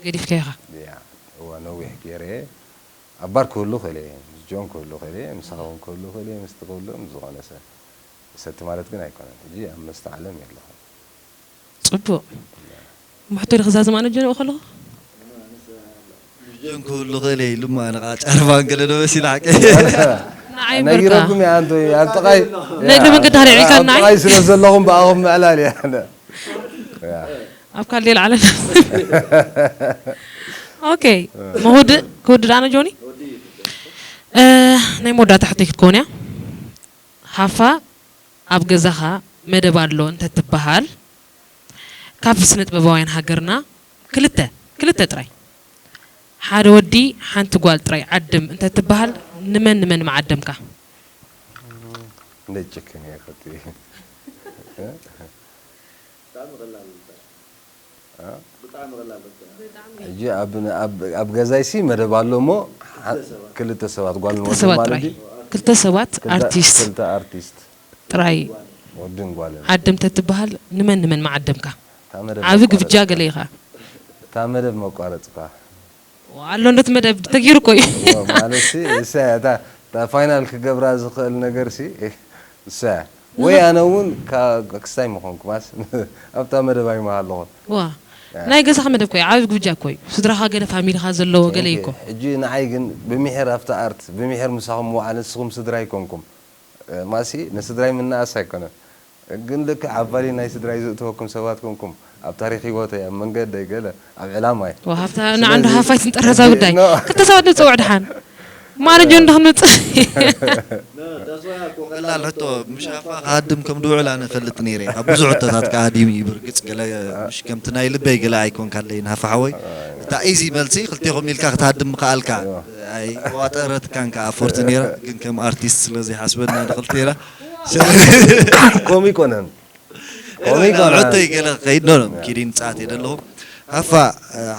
ገዲፍካዮ ኢኻ። ያ እዋ ነዊሕ ገይረ ኣብ ባር ክህሉ ክእል እየ ምስ ጆን ክህሉ ክእል እየ ምሳኻ እውን ክህሉ ክእል እየ ምስቲ ክህሉ ምስ ዝኾነ ሰብ ሰቲ ማለት ግን ኣይኮነን ሕጂ ኣብ መስተ ዓለም የለኹም ጽቡቕ እሞ ሕቶይ ክዛዝም ኣነ ጀንኡ ከለኹ ጆን ክህሉ ክእል እየ ኢሉ እሞ ኣነ ከዓ ጫርባን ገለ ዶ መሲሉ ሓቀ ንዓይ እምበርካ ነጊረኩም እየ ኣንቶ ኣብ ጥቓይ ነግሪ መንገዲ ኣልዒልካ ንዓይ ጥቓይ ስለ ዘለኹም ብኣኹም ምዕላል እየ ኣብ ካልእ ሌላ ዓለም ኦኬ መውድእ ክውድእ ኣነ ጆኒ እ፣ ናይ መወዳእታ ሕቶይ ክትከውን እያ ሃፋ ኣብ ገዛኻ መደብ ኣሎ እንተትበሃል ካብ ስነ ጥበባውያን ሃገርና ክልተ ክልተ ጥራይ ሓደ ወዲ ሓንቲ ጓል ጥራይ ዓድም እንተትበሃል ንመን ንመን ምዓደምካ እንደጭክን እየ ከቲ ሕጂ ኣብ ገዛይሲ መደብ ኣሎ እሞ ክልተ ሰባት ጓል ክልተ ሰባት ጥራይ ክልተ ሰባት ኣርቲስት ክልተ ኣርቲስት ጥራይ ወድን ጓልን ዓድም ተትበሃል ንመን ንመን መዓደምካ ዓቢ ግብጃ ገለ ኢኻ እታ መደብ መቋረፅኳ ኣሎ እንደት መደብ ተጊሩ እኮ እዩ ማለት እሳ እታ ፋይናል ክገብራ ዝኽእል ነገር ሲ እሳ ወይ ኣነ እውን ክስታይ ምኾንኩ ማስ ኣብታ መደብ ኣይመሃ ኣለኹ ዋ ናይ ገዛኻ መደብ ኮዩ ዓቢ ግብጃ ኮዩ ስድራኻ ገለ ፋሚሊኻ ዘለዎ ገለ ይኮ ሕጂ ንዓይ ግን ብምሕር ኣብታ ኣርት ብምሕር ምሳኹም ምውዓል ንስኹም ስድራ ይኮንኩም ማሲ ንስድራይ ምናኣስ ኣይኮነን ግን ልክዕ ኣብ ቫሊ ናይ ስድራይ ዝእተወኩም ሰባት ኮንኩም ኣብ ታሪክ ህይወተይ ኣብ መንገደይ ገለ ኣብ ዕላማይ ሃብታ ንዓንዱ ሃፋይ ትንጠረዛ ጉዳይ ክልተ ሰባት ንፅውዕ ድሓን ማረጆ እንዳ ክንውፅእ ቀላል ሕቶ ምሽ ሃፋ ክሃድም ከም ድውዕል ኣነ ፈልጥ ነይረ ኣብ ብዙሕ ሕቶታት ክሃዲም እዩ ብርግፅ ገለ ምሽ ከምቲ ናይ ልበይ ገለ ኣይኮንካ ኣለይ ንሃፋ ሓወይ እታ ኢዚ መልሲ ክልቴኹም ኢልካ ክትሃድም ምኽኣልካ ኣይዋጠረትካን ከዓ ኣፎርት ነይራ ግን ከም ኣርቲስት ስለ ዘይሓስበና ንክልቴና ከምኡ ይኮነን ሕቶይ ገለ ከይድ ኖ ኪዲን ፃት የደለኹ ሃፋ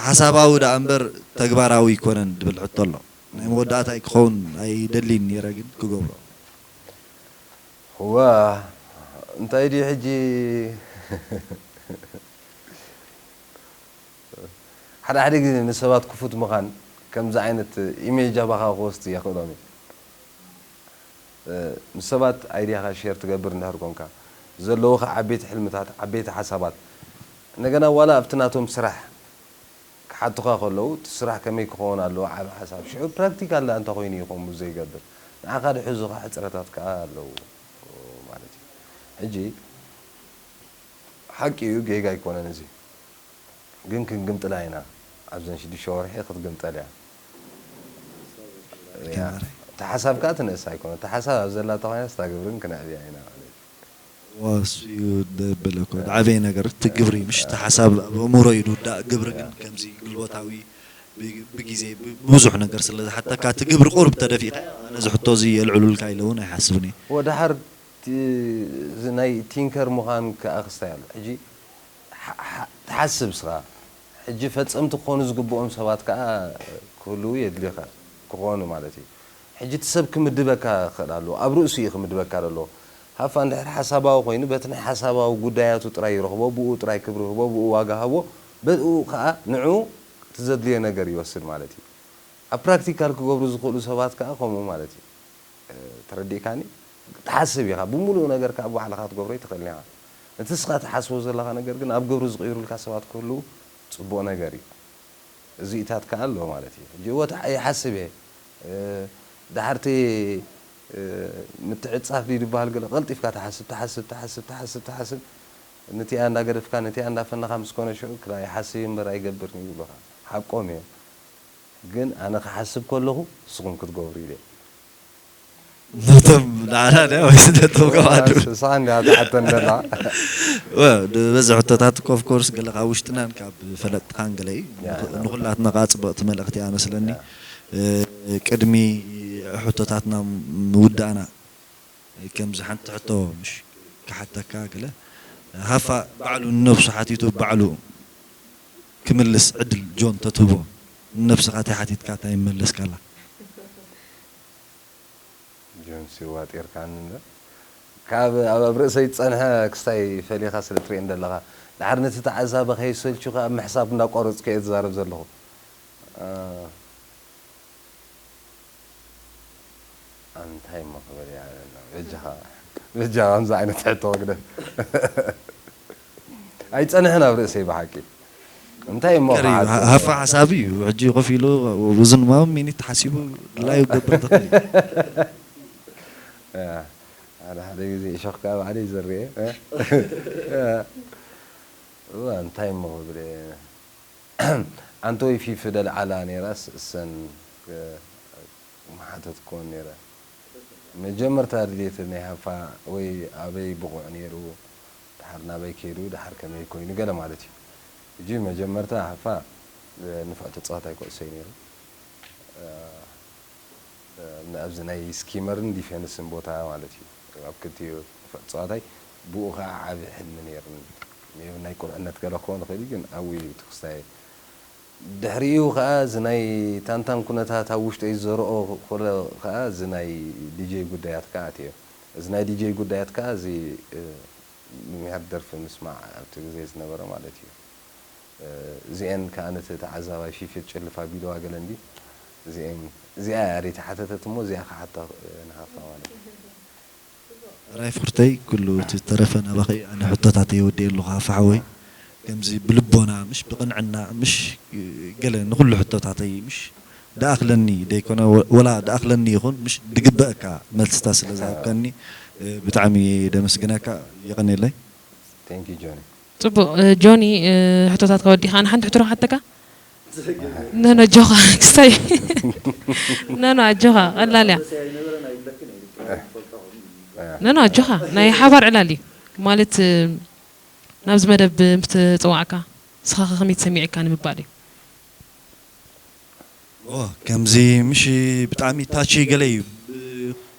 ሓሳባዊ ደኣ እምበር ተግባራዊ ይኮነን ድብል ሕቶ ኣሎ ናይ መወዳእታይ ክኸውን ኣይደሊን ነይረ ግን ክገብሮ ዋ እንታይ ድዩ ሕጂ ሓደ ሓደ ግዜ ንሰባት ክፉት ምኻን ከምዚ ዓይነት ኢሜጅ ኣባኻ ክወስድ የኽእሎም እዩ ምስ ሰባት ኣይድያኻ ሼር ትገብር እንድሕር ኮንካ፣ ዘለውኻ ዓበይቲ ሕልምታት፣ ዓበይቲ ሓሳባት፣ እንደገና ዋላ ኣብቲ ናቶም ስራሕ ክሓቱኻ ከለዉ፣ እቲ ስራሕ ከመይ ክኸውን ኣለዎ፣ ዓቢ ሓሳብ። ሽዑ ፕራክቲካል ደኣ እንተ ኮይኑ እዩ ከምኡ ዘይገብር። ንዓኻ ድሕዙኻ ሕጽረታት ከኣ ኣለዉ ማለት እዩ። ሕጂ ሓቂ እዩ፣ ጌጋ ኣይኮነን እዚ። ግን ክንግምጥላ ኢና። ኣብዘን ሽዱሽተ ወርሒ ክትግምጠል እያ። እያ። እታ ሓሳብ ከኣ ትንእስ ኣይኮነ። እታ ሓሳብ ኣብ ዘላ ተኾይናስ እታ ግብርን ክነዕብያ ኢና ማለት እዩ። ዋው፣ እሱ እዩ ደብል እኮ ዝዓበየ ነገር፣ እቲ ግብሪ ምሽ፣ እቲ ሓሳብ ኣብ ኣእምሮ እዩ ዝውዳእ፣ ግብሪ ግን ከምዚ ግልቦታዊ ብ- ብግዜ ብ- ብብዙሕ ነገር ስለ ዝሓተካ፣ እቲ ግብሪ ቁሩብ ተደፊእካ፣ ኣነ እዚ ሕቶ እዚ የልዕሉልካ ኢለ እውን ኣይሓስብን እየ። ወድሓር እቲ- እዚ ናይ ቲንከር ምዃን ከኣ ክስታይ ኣሎ። ሕጂ ሓ- ሓ- ትሓስብ ስኻ። ሕጂ ፈጸምቲ ክኾኑ ዝግብኦም ሰባት ከኣ ክህልዉ የድልኻ፣ ክኾኑ ማለት እዩ። ሕጂ እቲ ሰብ ክምድበካ ክኽእል ኣለዎ። ኣብ ርእሱ እዩ ክምድበካ ዘለዎ። ሃፋ እንድሕር ሓሳባዊ ኮይኑ፣ በቲ ናይ ሓሳባዊ ጉዳያቱ ጥራይ ይረኽቦ፣ ብኡ ጥራይ ክብሪ ህቦ፣ ብኡ ዋጋ ሃቦ፣ በኡ ከኣ ንዕኡ እቲ ዘድልዮ ነገር ይወስድ ማለት እዩ። ኣብ ፕራክቲካል ክገብሩ ዝኽእሉ ሰባት ከኣ ከምኡ ማለት እዩ። ተረዲእካኒ? ትሓስብ ኢኻ፣ ብምሉእ ነገር ከኣ ባዕልኻ ክትገብሮ ኣይትኽእልን ኢኻ። እቲ ንስኻ ትሓስቦ ዘለኻ ነገር ግን ኣብ ግብሪ ዝቕይሩልካ ሰባት ክህልዉ ጽቡቕ ነገር እዩ። እዚኢታት ከኣ ኣሎ ማለት እዩ። ሕጂ እወ ይሓስብ እየ። እ፣ ድሓርቲ እ፣ ምትዕጻፍ ድዩ ዝበሃል ገለ ቀልጢፍካ ትሓስብ ትሓስብ ትሓስብ ትሓስብ ትሓስብ ነቲኣ እንዳገደፍካ ነቲኣ እንዳፈነኻ ምስ ኮነ ሽዑ ክላ ይሓስብ እምበር ኣይገብርን እዩ ይብሉኻ። ሓቆም እዮም። ግን ኣነ ክሓስብ ከለኹ ንስኹም ክትገብሩ ኢለ። ነቶም ንዓና ድያ ወይስ ነቶም ከባዱ? ንሳ እንድያ ትሓተን ዘላ። ዝበዝሕ ሕቶታት ኦፍ ኮርስ ገለ ካብ ውሽጥናን ካብ ፈለጥትኻን ገለ እዩ። ንኹላትና ከዓ ፅብቕቲ መልእኽቲ እያ መስለኒ። ቅድሚ ሕቶታትና ምውዳእና ከምዚ ሓንቲ ሕቶ ምሽ ክሓተካ ገለ ሃፋ ባዕሉ ንነብሱ ሓቲቱ ባዕሉ ክምልስ ዕድል ጆን ተትህቦ ንነብስኻ እንታይ ሓቲትካ እንታይ ይመለስካላ? ጆን ሲዋጢርካኒ እምበር ካብ ኣብ ኣብ ርእሰይ ዝጸንሐ ክስታይ ፈሊኻ ስለ ትርእየኒ ዘለኻ። ድሓር ነቲ ተዓዛቢ ከይሰልቹኻ ኣብ ምሕሳብ እንዳቋረጽኩ እየ ዝዛረብ ዘለኹ። ኣንታይ እሞ ክብል እየ ኣነ በጃኻ በጃኻ ከምዚ ዓይነት ሕቶ ክግደፍ ኣይጸንሕን ኣብ ርእሰይ ብሓቂ እንታይ እሞ ክዓጽ ሃፋ ሓሳብ እዩ ሕጂ ኮፍ ኢሉ ብዙን ማም ሚኒት ሓሲቡ ድላዩ ክገብር ትኽእል እዩ ሓደ ሓደ ግዜ እሾኽ ከዓ ባዕለይ ዘርየ እዋ እንታይ እሞ ክብል እየ ኣንቶይ ፊፊ ደልዓላ ነይራስ እሰን ምሓተትክወን ነይረ መጀመርታ ድሌት ናይ ሃፋ ወይ ኣበይ ብቑዕ ነይሩ ድሓር ናበይ ከይዱ ድሓር ከመይ ኮይኑ ገለ ማለት እዩ ሕጂ መጀመርታ ሃፋ ንፍዕ ተፃዋታይ ኩዕሶ እዩ ነይሩ ኣብዚ ናይ ስኪመርን ዲፌንስን ቦታ ማለት እዩ ኣብ ክልቲኡ ንፍዕ ተፃዋታይ ብኡ ከዓ ዓብዪ ሕልሚ ነይርኒ ናይ ቁልዕነት ገለ ክኸውን ይኽእል ግን ኣብኡ እዩ ትክስታይ ድሕሪኡ ከኣ እዚ ናይ ታንታን ኩነታት ኣብ ውሽጠይ ዝዘርኦ ኮለ ከኣ እዚ ናይ ዲጀይ ጉዳያት ከኣ ኣትዮ እዚ ናይ ዲጀይ ጉዳያት ከኣ እዚ ምምሕር ደርፊ ምስማዕ ኣብቲ ግዜ ዝነበረ ማለት እዩ እዚኤን ከኣ ነቲ ተዓዛባይ ፊፊ ጭልፍ ኣቢልዋ ገለ እንዲ እዚኤን እዚኣ እያ ደይ ተሓተተት እሞ እዚኣ ክሓታ ንሃፋ ማለት እዩ ራይ ፉርተይ ኩሉ እቲ ዝተረፈ ናባኺ ኣነ ሕቶታተይ ወዲኤ ኣለኹ ሃፋ ሓወይ ከምዚ ብልቦና ምሽ ብቕንዕና ምሽ ገለ ንኹሉ ሕቶታተይ ምሽ ድኣኽለኒ ደይኮነ ወላ ድኣኽለኒ ይኹን ምሽ ድግበአካ መልስታት ስለ ዝሃብካኒ ብጣዕሚ ደመስግነካ የቐንየለይ Thank you Johnny ፅቡቕ ጆኒ ሕቶታትካ ወዲእኻ ኣነ ሓንቲ ሕቶ ዶ ክሓተካ ነኖ ኣጆኻ ክስታይ ነኖ ኣጆኻ ቀላል እያ ነኖ ኣጆኻ ናይ ሓባር ዕላል እዩ ማለት ናብዚ መደብ ምስ ተፀዋዕካ ንስኻ ከ ከመይ ተሰሚዑካ ንምባል እዩ ኦ ከምዚ ምሽ ብጣዕሚ ታች ገለ እዩ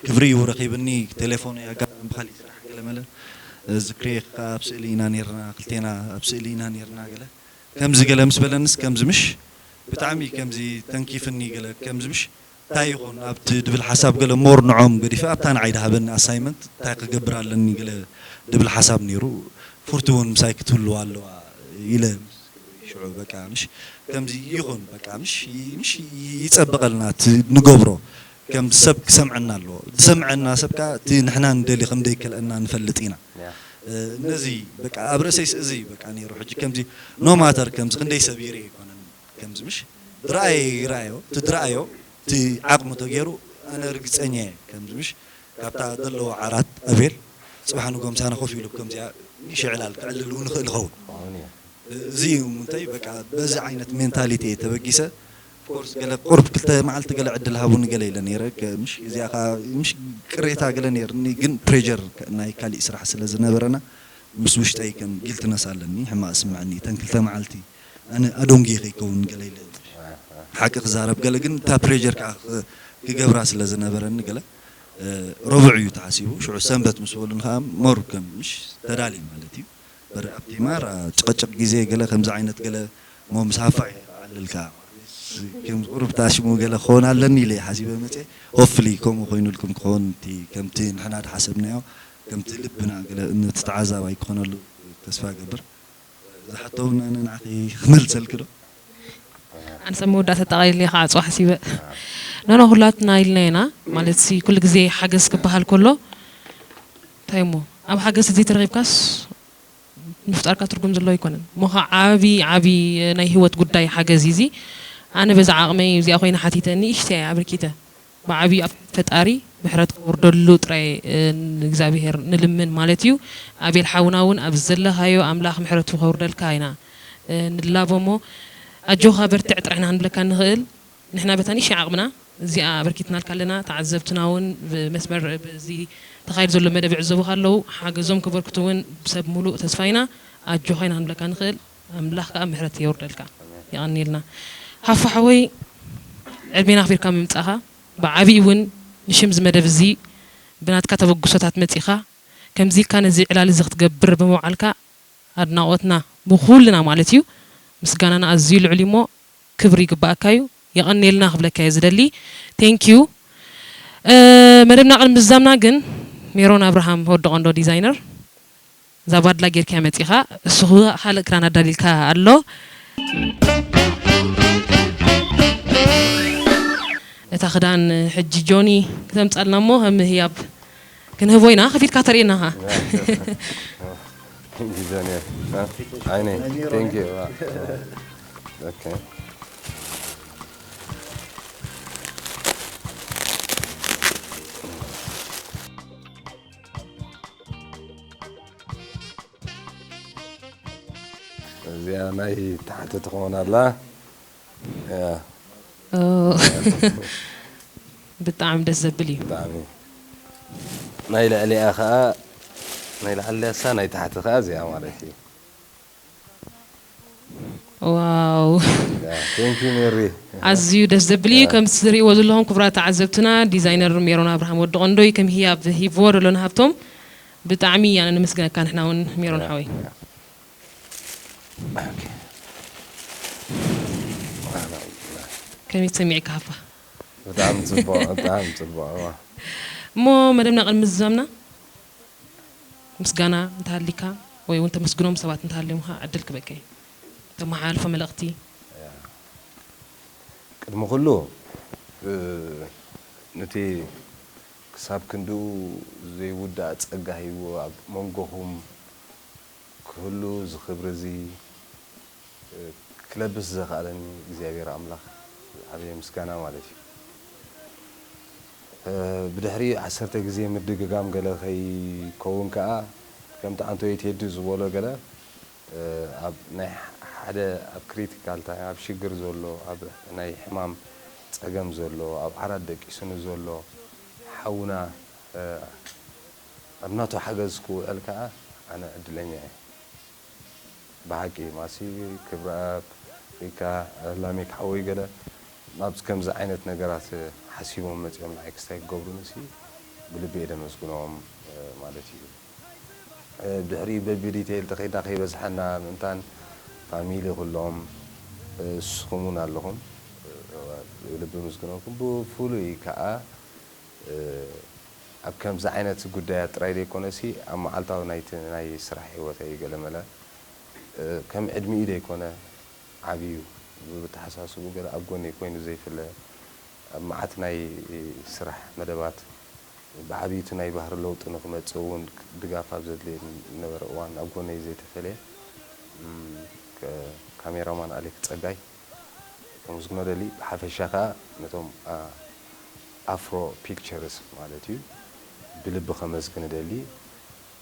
ክብሪ እዩ ረኺብኒ ቴሌፎን ኣጋጣሚ ብካሊእ ስራሕ ገለ መለ ዝክሬ ኣብ ስእሊ ኢና ነርና ክልቴና ኣብ ስእሊ ኢና ነርና ገለ ከምዚ ገለ ምስ በለንስ ከምዚ ምሽ ብጣዕሚ ከምዚ ተንኪፍኒ ገለ ከምዚ ምሽ እንታይ ይኹን ኣብቲ ድብል ሓሳብ ገለ ሞር ንዖም ገዲፈ ኣብታ ንዓይ ድሃበኒ ኣሳይመንት እንታይ ክገብር ኣለኒ ገለ ድብል ሓሳብ ነይሩ ፉርቲ እውን ምሳይ ክትህልዋ ኣለዋ ኢለ ሽዑ በቃ ምሽ ከምዚ ይኹን በቃ ምሽ ምሽ ይጸብቐልና እቲ ንገብሮ ከም ሰብ ክሰምዐና ኣለዎ። ዝሰምዐና ሰብ ከኣ እቲ ንሕና ንደልዮ ከም ዘይከልአና ንፈልጥ ኢና። ነዚ በቃ ኣብ ርእሰይስ እዚ በቃ ነይሩ። ሕጂ ከምዚ no matter ከምዚ ክንደይ ሰብ ይርኢ ኣይኮነን። ከምዚ ምሽ ድረኣየ ይረኣዮ፣ እቲ ድረኣዮ እቲ ዓቕሙ ተገይሩ ኣነ ርግጸኛ እየ። ከምዚ ምሽ ካብታ ዘለዎ ዓራት ኣቤል ጽባሕ ንጎ ምሳና ኮፍ ኢሉ ከምዚኣ ንእሽቶ ዕላል ክዕልል እውን ይኽእል ይኸውን። እዚ እዩ ምንታይ በቃ በዚ ዓይነት ሜንታሊቲ እየ ተበጊሰ። ኦፍኮርስ ገለ ቁርብ ክልተ መዓልቲ ገለ ዕድል ሃቡኒ ገለ ኢለ ነይረ። ከ- ምሽ እዚኣ ኸዓ ምሽ ቅሬታ ገለ ነይርኒ፣ ግን ፕሬጀር ናይ ካሊእ ስራሕ ስለ ዝነበረና ምስ ውሽጠይ ከም ጊልትነስ ኣለኒ፣ ሕማቕ ስምዐኒ። እተን ክልተ መዓልቲ ኣነ ኣዶንጌ ከይከውን ገለ ኢለ ሓቂ ክዛረብ ገለ፣ ግን እታ ፕሬጀር ከዓ ክ- ክገብራ ስለ ዝነበረኒ ገለ ረቡዕ እዩ ተሓሲቡ። ሽዑ ሰንበት ምስ በሉን ከዓ ሞር ከም ምሽ ተዳሊ ማለት እዩ። በረ ኣብቲ ማራ ጭቐጭቕ ግዜ ገለ ከምዚ ዓይነት ገለ ሞ ምስ ሃፋ ኣለልካ ከም ቁሩብ ተኣሽሙ ገለ ክኸውን ኣለኒ ኢለ ሓሲበ መፀ። ሆፍሊ ከምኡ ኮይኑልኩም ክኸውን እቲ ከምቲ ንሕና ድሓሰብናዮ ከምቲ ልብና ገለ ነቲ ተዓዛባይ ክኾነሉ ተስፋ ገብር። ዝሓተውን ኣነ ንዓኺ ክመልሰልኪ ዶ? ኣንሰብ መወዳእታ ጠቓሊለ ከዓ ኣፅዋ ሓሲበ። ኖኖ፣ ኩላትና ኢልና ኢና ማለት ሲ ኩሉ ግዜ ሓገዝ ክበሃል ከሎ እንታይ እሞ ኣብ ሓገዝ እዚ ተረኺብካስ ምፍጣርካ ትርጉም ዘለዎ ኣይኮነን። እሞ ከዓ ዓቢ ዓቢ ናይ ህይወት ጉዳይ ሓገዝ እዩ እዚ። ኣነ በዛ ዓቕመይ እዚኣ ኮይነ ሓቲተ ንእሽተይ ኣበርኪተ ብዓብዩ ኣብ ፈጣሪ ምሕረት ከውርደሉ ጥራይ ንእግዚኣብሄር ንልምን ማለት እዩ። ኣቤል ሓውና እውን ኣብ ዘለኻዮ ኣምላኽ ምሕረቱ ከውርደልካ ኢና ንላቦ። እሞ ኣጆኻ በርትዕ ጥራሕ ኢና ክንብለካ ንኽእል። ንሕና በታ ንእሽተይ ዓቕምና እዚኣ ኣበርኪትናልካ ኣለና። ተዓዘብትና እውን ብመስመር በዚ ተኻይድ ዘሎ መደብ ይዕዘቡኻ ኣለዉ። ሓገዞም ከበርክቱ እውን ሰብ ሙሉእ ተስፋ ኢና። ኣጆኻ ኢና ክንብለካ ንኽእል። ኣምላኽ ከዓ ምሕረት የውርደልካ። የቐንየልና ሃፋ ሓወይ፣ ዕድሜና ኣኽቢርካ ምምጻእኻ ብዓብዪ እውን ንሽም እዚ መደብ እዚ ብናትካ ተበግሶታት መጺኻ ከምዚ ኢልካ ነዚ ዕላል እዚ ክትገብር ብምውዓልካ ኣድናቖትና ብኹልና ማለት እዩ ምስጋናና ኣዝዩ ልዑል እዩ እሞ ክብሪ ይግባኣካ እዩ። የቐንየልና ክብለካ እየ ዝደሊ። Thank you። መደብና ቅድሚ ምዝዛምና ግን ሜሮን ኣብርሃም ወዲ ቆንዶ ዲዛይነር እዛ ባድላ ጌርካ መፂኻ እሱ ካልእ ክዳን ኣዳሊልካ ኣሎ። እታ ክዳን ሕጂ ጆኒ ክተምፃልና እሞ ከም ህያብ ክንህቦ ኢና። ከፊትካ ተርእየና ኻ Thank you, Johnny. Huh? I know. Thank you. Okay. እዚኣ ናይ ታሕቲ ትኸውን ኣላ። ብጣዕሚ ደስ ዘብል እዩ። ብጣዕሚ። ናይ ልዕሊኣ ከዓ ናይ ላዕሊ ዳሳ ናይ ታሕቲ ከዓ እዚኣ ማለት እዩ። ዋው ቴንኪ ሜሪ። ኣዝዩ ደስ ዘብል እዩ። ከምቲ ትሪእዎ ዘለኹም ክቡራት ተዓዘብትና ዲዛይነር ሜሮን ኣብርሃም ወዲ ቆንዶ እዩ ከም ህያብ ሂብዎ ደሎ ንሃብቶም። ብጣዕሚ ኢና ነመስግነካ ንሕና እውን ሜሮን ሓወይ። ከመይ ተሰሚዕካ ሃፋ? ብጣዕሚ ፅቡቕ ብጣዕሚ ፅቡቕ። እሞ መደብና ቅድሚ ምዝዛምና ምስጋና እንተሃሊካ ወይ እውን ተመስግኖም ሰባት እንተሃልዮም ከዓ ዕድል ክበከ ተመሓላልፎ መልእኽቲ። ቅድሚ ኩሉ ነቲ ክሳብ ክንድኡ ዘይውዳእ ጸጋ ሂብዎ ኣብ መንጎኹም ክህሉ እዚ ክብሪ እዚ ክለብስ ዘኽኣለኒ እግዚኣብሔር ኣምላኽ ዓብየ ምስጋና ማለት እዩ። ብድሕሪ ዓሰርተ ግዜ ምድግጋም ገለ ከይከውን ከኣ ከምቲ ኣንቶኒ ቴዲ ዝበሎ ገለ ኣብ ናይ ሓደ ኣብ ክሪቲካል ታይም ኣብ ሽግር ዘሎ ኣብ ናይ ሕማም ጸገም ዘሎ ኣብ ዓራት ደቂሱኒ ዘሎ ሓውና ኣብ ናቱ ሓገዝ ክውዕል ከኣ ኣነ ዕድለኛ እየ። ብሓቂ ማሲ ክብረኣብ ወይካ ላሜክ ሓወይ ገለ ናብዚ ከምዚ ዓይነት ነገራት ሓሲቦም መፂኦም ንዓይ ክስታይ ክገብሩኒ ሲ ብልቢ እየ ደመስግኖም ማለት እዩ። ድሕሪ በቢ ዲቴይል ተኸይድና ከይበዝሐና ምእንታን ፋሚሊ ኩሎም ንስኹም እውን ኣለኹም ልቢ ምስግነኩም ብፍሉይ ከዓ ኣብ ከምዚ ዓይነት ጉዳያት ጥራይ ዘይኮነሲ ኣብ መዓልታዊ ናይቲ ናይ ስራሕ ህይወተይ ገለመለ ከም ዕድሚኡ ዘይኮነ ዓብዩ ብተሓሳስቡ ገለ ኣብ ጎነይ ኮይኑ ዘይፍለ ኣብ መዓት ናይ ስራሕ መደባት ብዓብይቱ ናይ ባህሪ ለውጢ ንክመፅእ እውን ድጋፍ ኣብ ዘድልየ ነበረ እዋን ኣብ ጎነይ ዘይተፈለየ ካሜራማን ኣሌክ ፀጋይ ከመስግኖ ደሊ። ብሓፈሻ ከዓ ነቶም ኣፍሮ ፒክቸርስ ማለት እዩ ብልቢ ከመስግን ደሊ።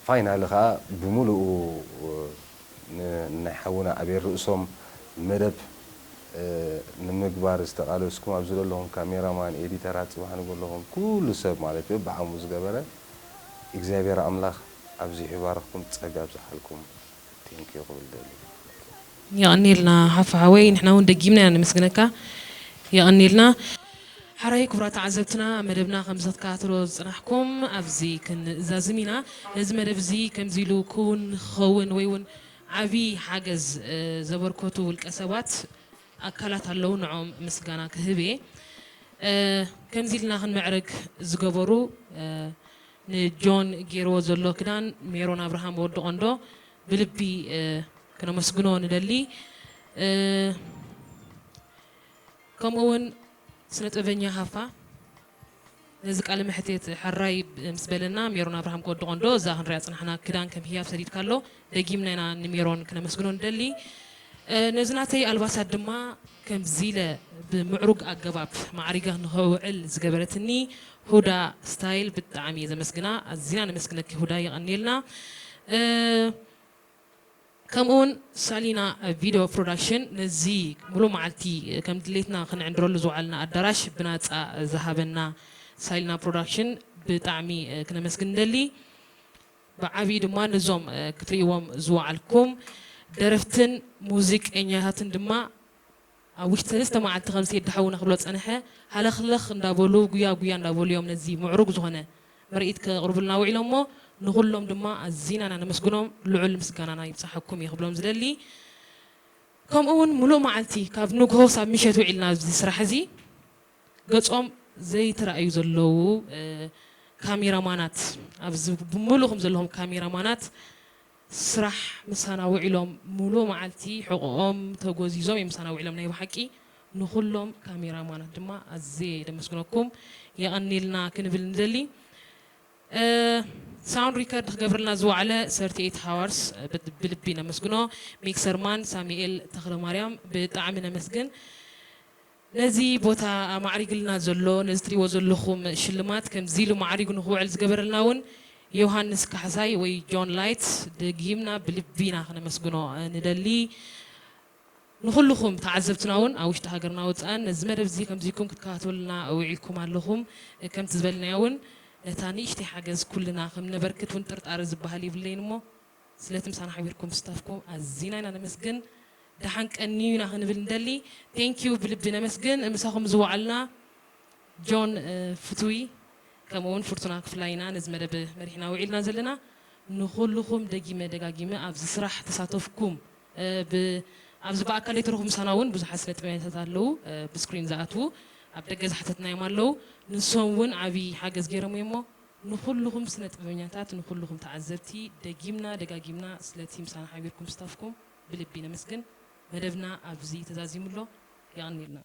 ፋይናሊ ከዓ ብምሉኡ ንናይ ሓውና ኣቤል ርእሶም መደብ ንምግባር ዝተቃለስኩም ኣብዚ ዘለኹም ካሜራማን፣ ኤዲተራት፣ ፅባሕ ንግሆ ኣለኹም ኩሉ ሰብ ማለት እዩ ብዓሙ ዝገበረ እግዚኣብሔር ኣምላኽ ኣብዚሑ ይባርኽኩም፣ ፀጋ ኣብዝሓልኩም። ቴንኪዩ ክብል ደሊ። የቐንየልና ሓፋ ሓወይ፣ ንሕና እውን ደጊምና ኢና ነመስግነካ። የቐንየልና። ሓራይ ክቡራት ተዓዘብትና፣ መደብና ከም ዝትከታተሎ ዝፅናሕኩም ኣብዚ ክንእዛዝም ኢና። ነዚ መደብ እዚ ከምዚ ኢሉ ክውን ንክኸውን ወይ እውን ዓብዪ ሓገዝ ዘበርከቱ ውልቀ ሰባት ኣካላት ኣለዉ፣ ንዕኦም ምስጋና ክህብ እየ። ከምዚ ኢልና ክንምዕርግ ዝገበሩ ንጆን ገይርዎ ዘሎ ክዳን ሜሮን ኣብርሃም ወዲ ቆንዶ ብልቢ ክነመስግኖ ንደሊ። ከምኡ እውን ስነ ጥበበኛ ሃፋ ነዚ ቃለ መሕትት ሕራይ ምስ በለና ሜሮን ኣብርሃም ወዲ ቆንዶ እዛ ክንሪኣ ፅናሕና ክዳን ከም ህያብ ሰዲድካ ኣሎ። ደጊምና ኢና ንሜሮን ክነመስግኖ ንደሊ። ነዚ ናተይ ኣልባሳት ድማ ከምዚ ኢለ ብምዕሩግ ኣገባብ ማዕሪገ ንኸውዕል ዝገበረትኒ ሁዳ ስታይል ብጣዕሚ እየ ዘመስግና። ኣዚና ነመስግነኪ ሁዳ፣ የቐንየልና። ከምኡውን ሳሊና ቪድዮ ፕሮዳክሽን ነዚ ሙሉእ መዓልቲ ከም ድሌትና ክንዕንድረሉ ዝወዓልና ኣዳራሽ ብናፃ ዝሃበና ሳሊና ፕሮዳክሽን ብጣዕሚ ክነመስግን ንደሊ። ብዓብዪ ድማ ነዞም ክትርእይዎም ዝወዓልኩም ደረፍትን ሙዚቀኛታትን ድማ ኣብ ውሽጢ ሰለስተ መዓልቲ ከምዚ የዳሓውና ክብሎ ዝፀንሐ ሃለኽለኽ እንዳበሉ ጉያ ጉያ እንዳበሉ እዮም ነዚ ምዕሩግ ዝኾነ ምርኢት ከቕርቡልና ውዒሎም እሞ ንኹሎም ድማ ኣዚና ኢና ነመስግኖም። ልዑል ምስጋናና ይብፃሓኩም እየ ክብሎም ዝደሊ። ከምኡ እውን ሙሉእ መዓልቲ ካብ ንግሆ ሳብ ምሸት ውዒልና ኣብዚ ስራሕ እዚ ገጾም ዘይተራእዩ ዘለዉ ካሜራማናት ኣብዚ ብምሉእኹም ዘለኹም ካሜራማናት ስራሕ ምሳና ውዒሎም ሙሉእ መዓልቲ ሕቖኦም ተጎዚዞም እዮም ምሳና ውዒሎም። ናይ ብሓቂ ንኹሎም ካሜራማናት ድማ ኣዝየ ደመስግነኩም የቐንየልና ክንብል ንደሊ። ሳውንድ ሪከርድ ክገብርልና ዝወዓለ ሰርቲ ኤይት ሃዋርስ ብልቢ ነመስግኖ። ሚክሰር ማን ሳሚኤል ተኽለማርያም ብጣዕሚ ነመስግን። ነዚ ቦታ ኣማዕሪግልና ዘሎ ነዚ ትሪእዎ ዘለኹም ሽልማት ከምዚ ኢሉ ማዕሪጉ ንክውዕል ዝገበረልና እውን ዮሃንስ ካሕሳይ ወይ ጆን ላይት ደጊምና ብልቢ ኢና ክነመስግኖ ንደሊ። ንኹልኹም ተዓዘብትና እውን ኣብ ውሽጢ ሃገርና ወፃእን ነዚ መደብ እዚ ከምዚኩም ክትከታተሉልና ውዒልኩም ኣለኹም። ከምቲ ዝበልናዮ እውን ነታ ንእሽተይ ሓገዝ ኩልና ከም ነበርክት እውን ጥርጣረ ዝበሃል የብለይን እሞ ስለቲ ምሳና ሓቢርኩም ስታፍኩም ኣዚና ኢና ነመስግን። ደሓን ቀንዩ ኢና ክንብል ንደሊ። ቴንኪዩ ብልቢ ነመስግን። ምሳኹም ዝወዓልና ጆን ፍትዊ ከምኡ እውን ፍርቱና ክፍላይ ኢና ነዚ መደብ መሪሕና ውዒልና ዘለና። ንኹልኹም ደጊመ ደጋጊመ ኣብዚ ስራሕ ተሳተፍኩም ኣብዚ ብኣካል ዘይተረኹ ምሳና እውን ብዙሓት ስነ ጥበበኛታት ኣለዉ ብስክሪን ዝኣትዉ ኣብ ደገ ዝሓተትናዮም ኣለዉ። ንሶም እውን ዓብዪ ሓገዝ ገይሮም እሞ ንኹልኹም ስነ ጥበበኛታት ንኹልኹም ተዓዘብቲ ደጊምና ደጋጊምና ስለቲ ምሳና ሓቢርኩም ስታፍኩም ብልቢ ነመስግን። መደብና ኣብዚ ተዛዚሙ ኣሎ። የቐንየልና።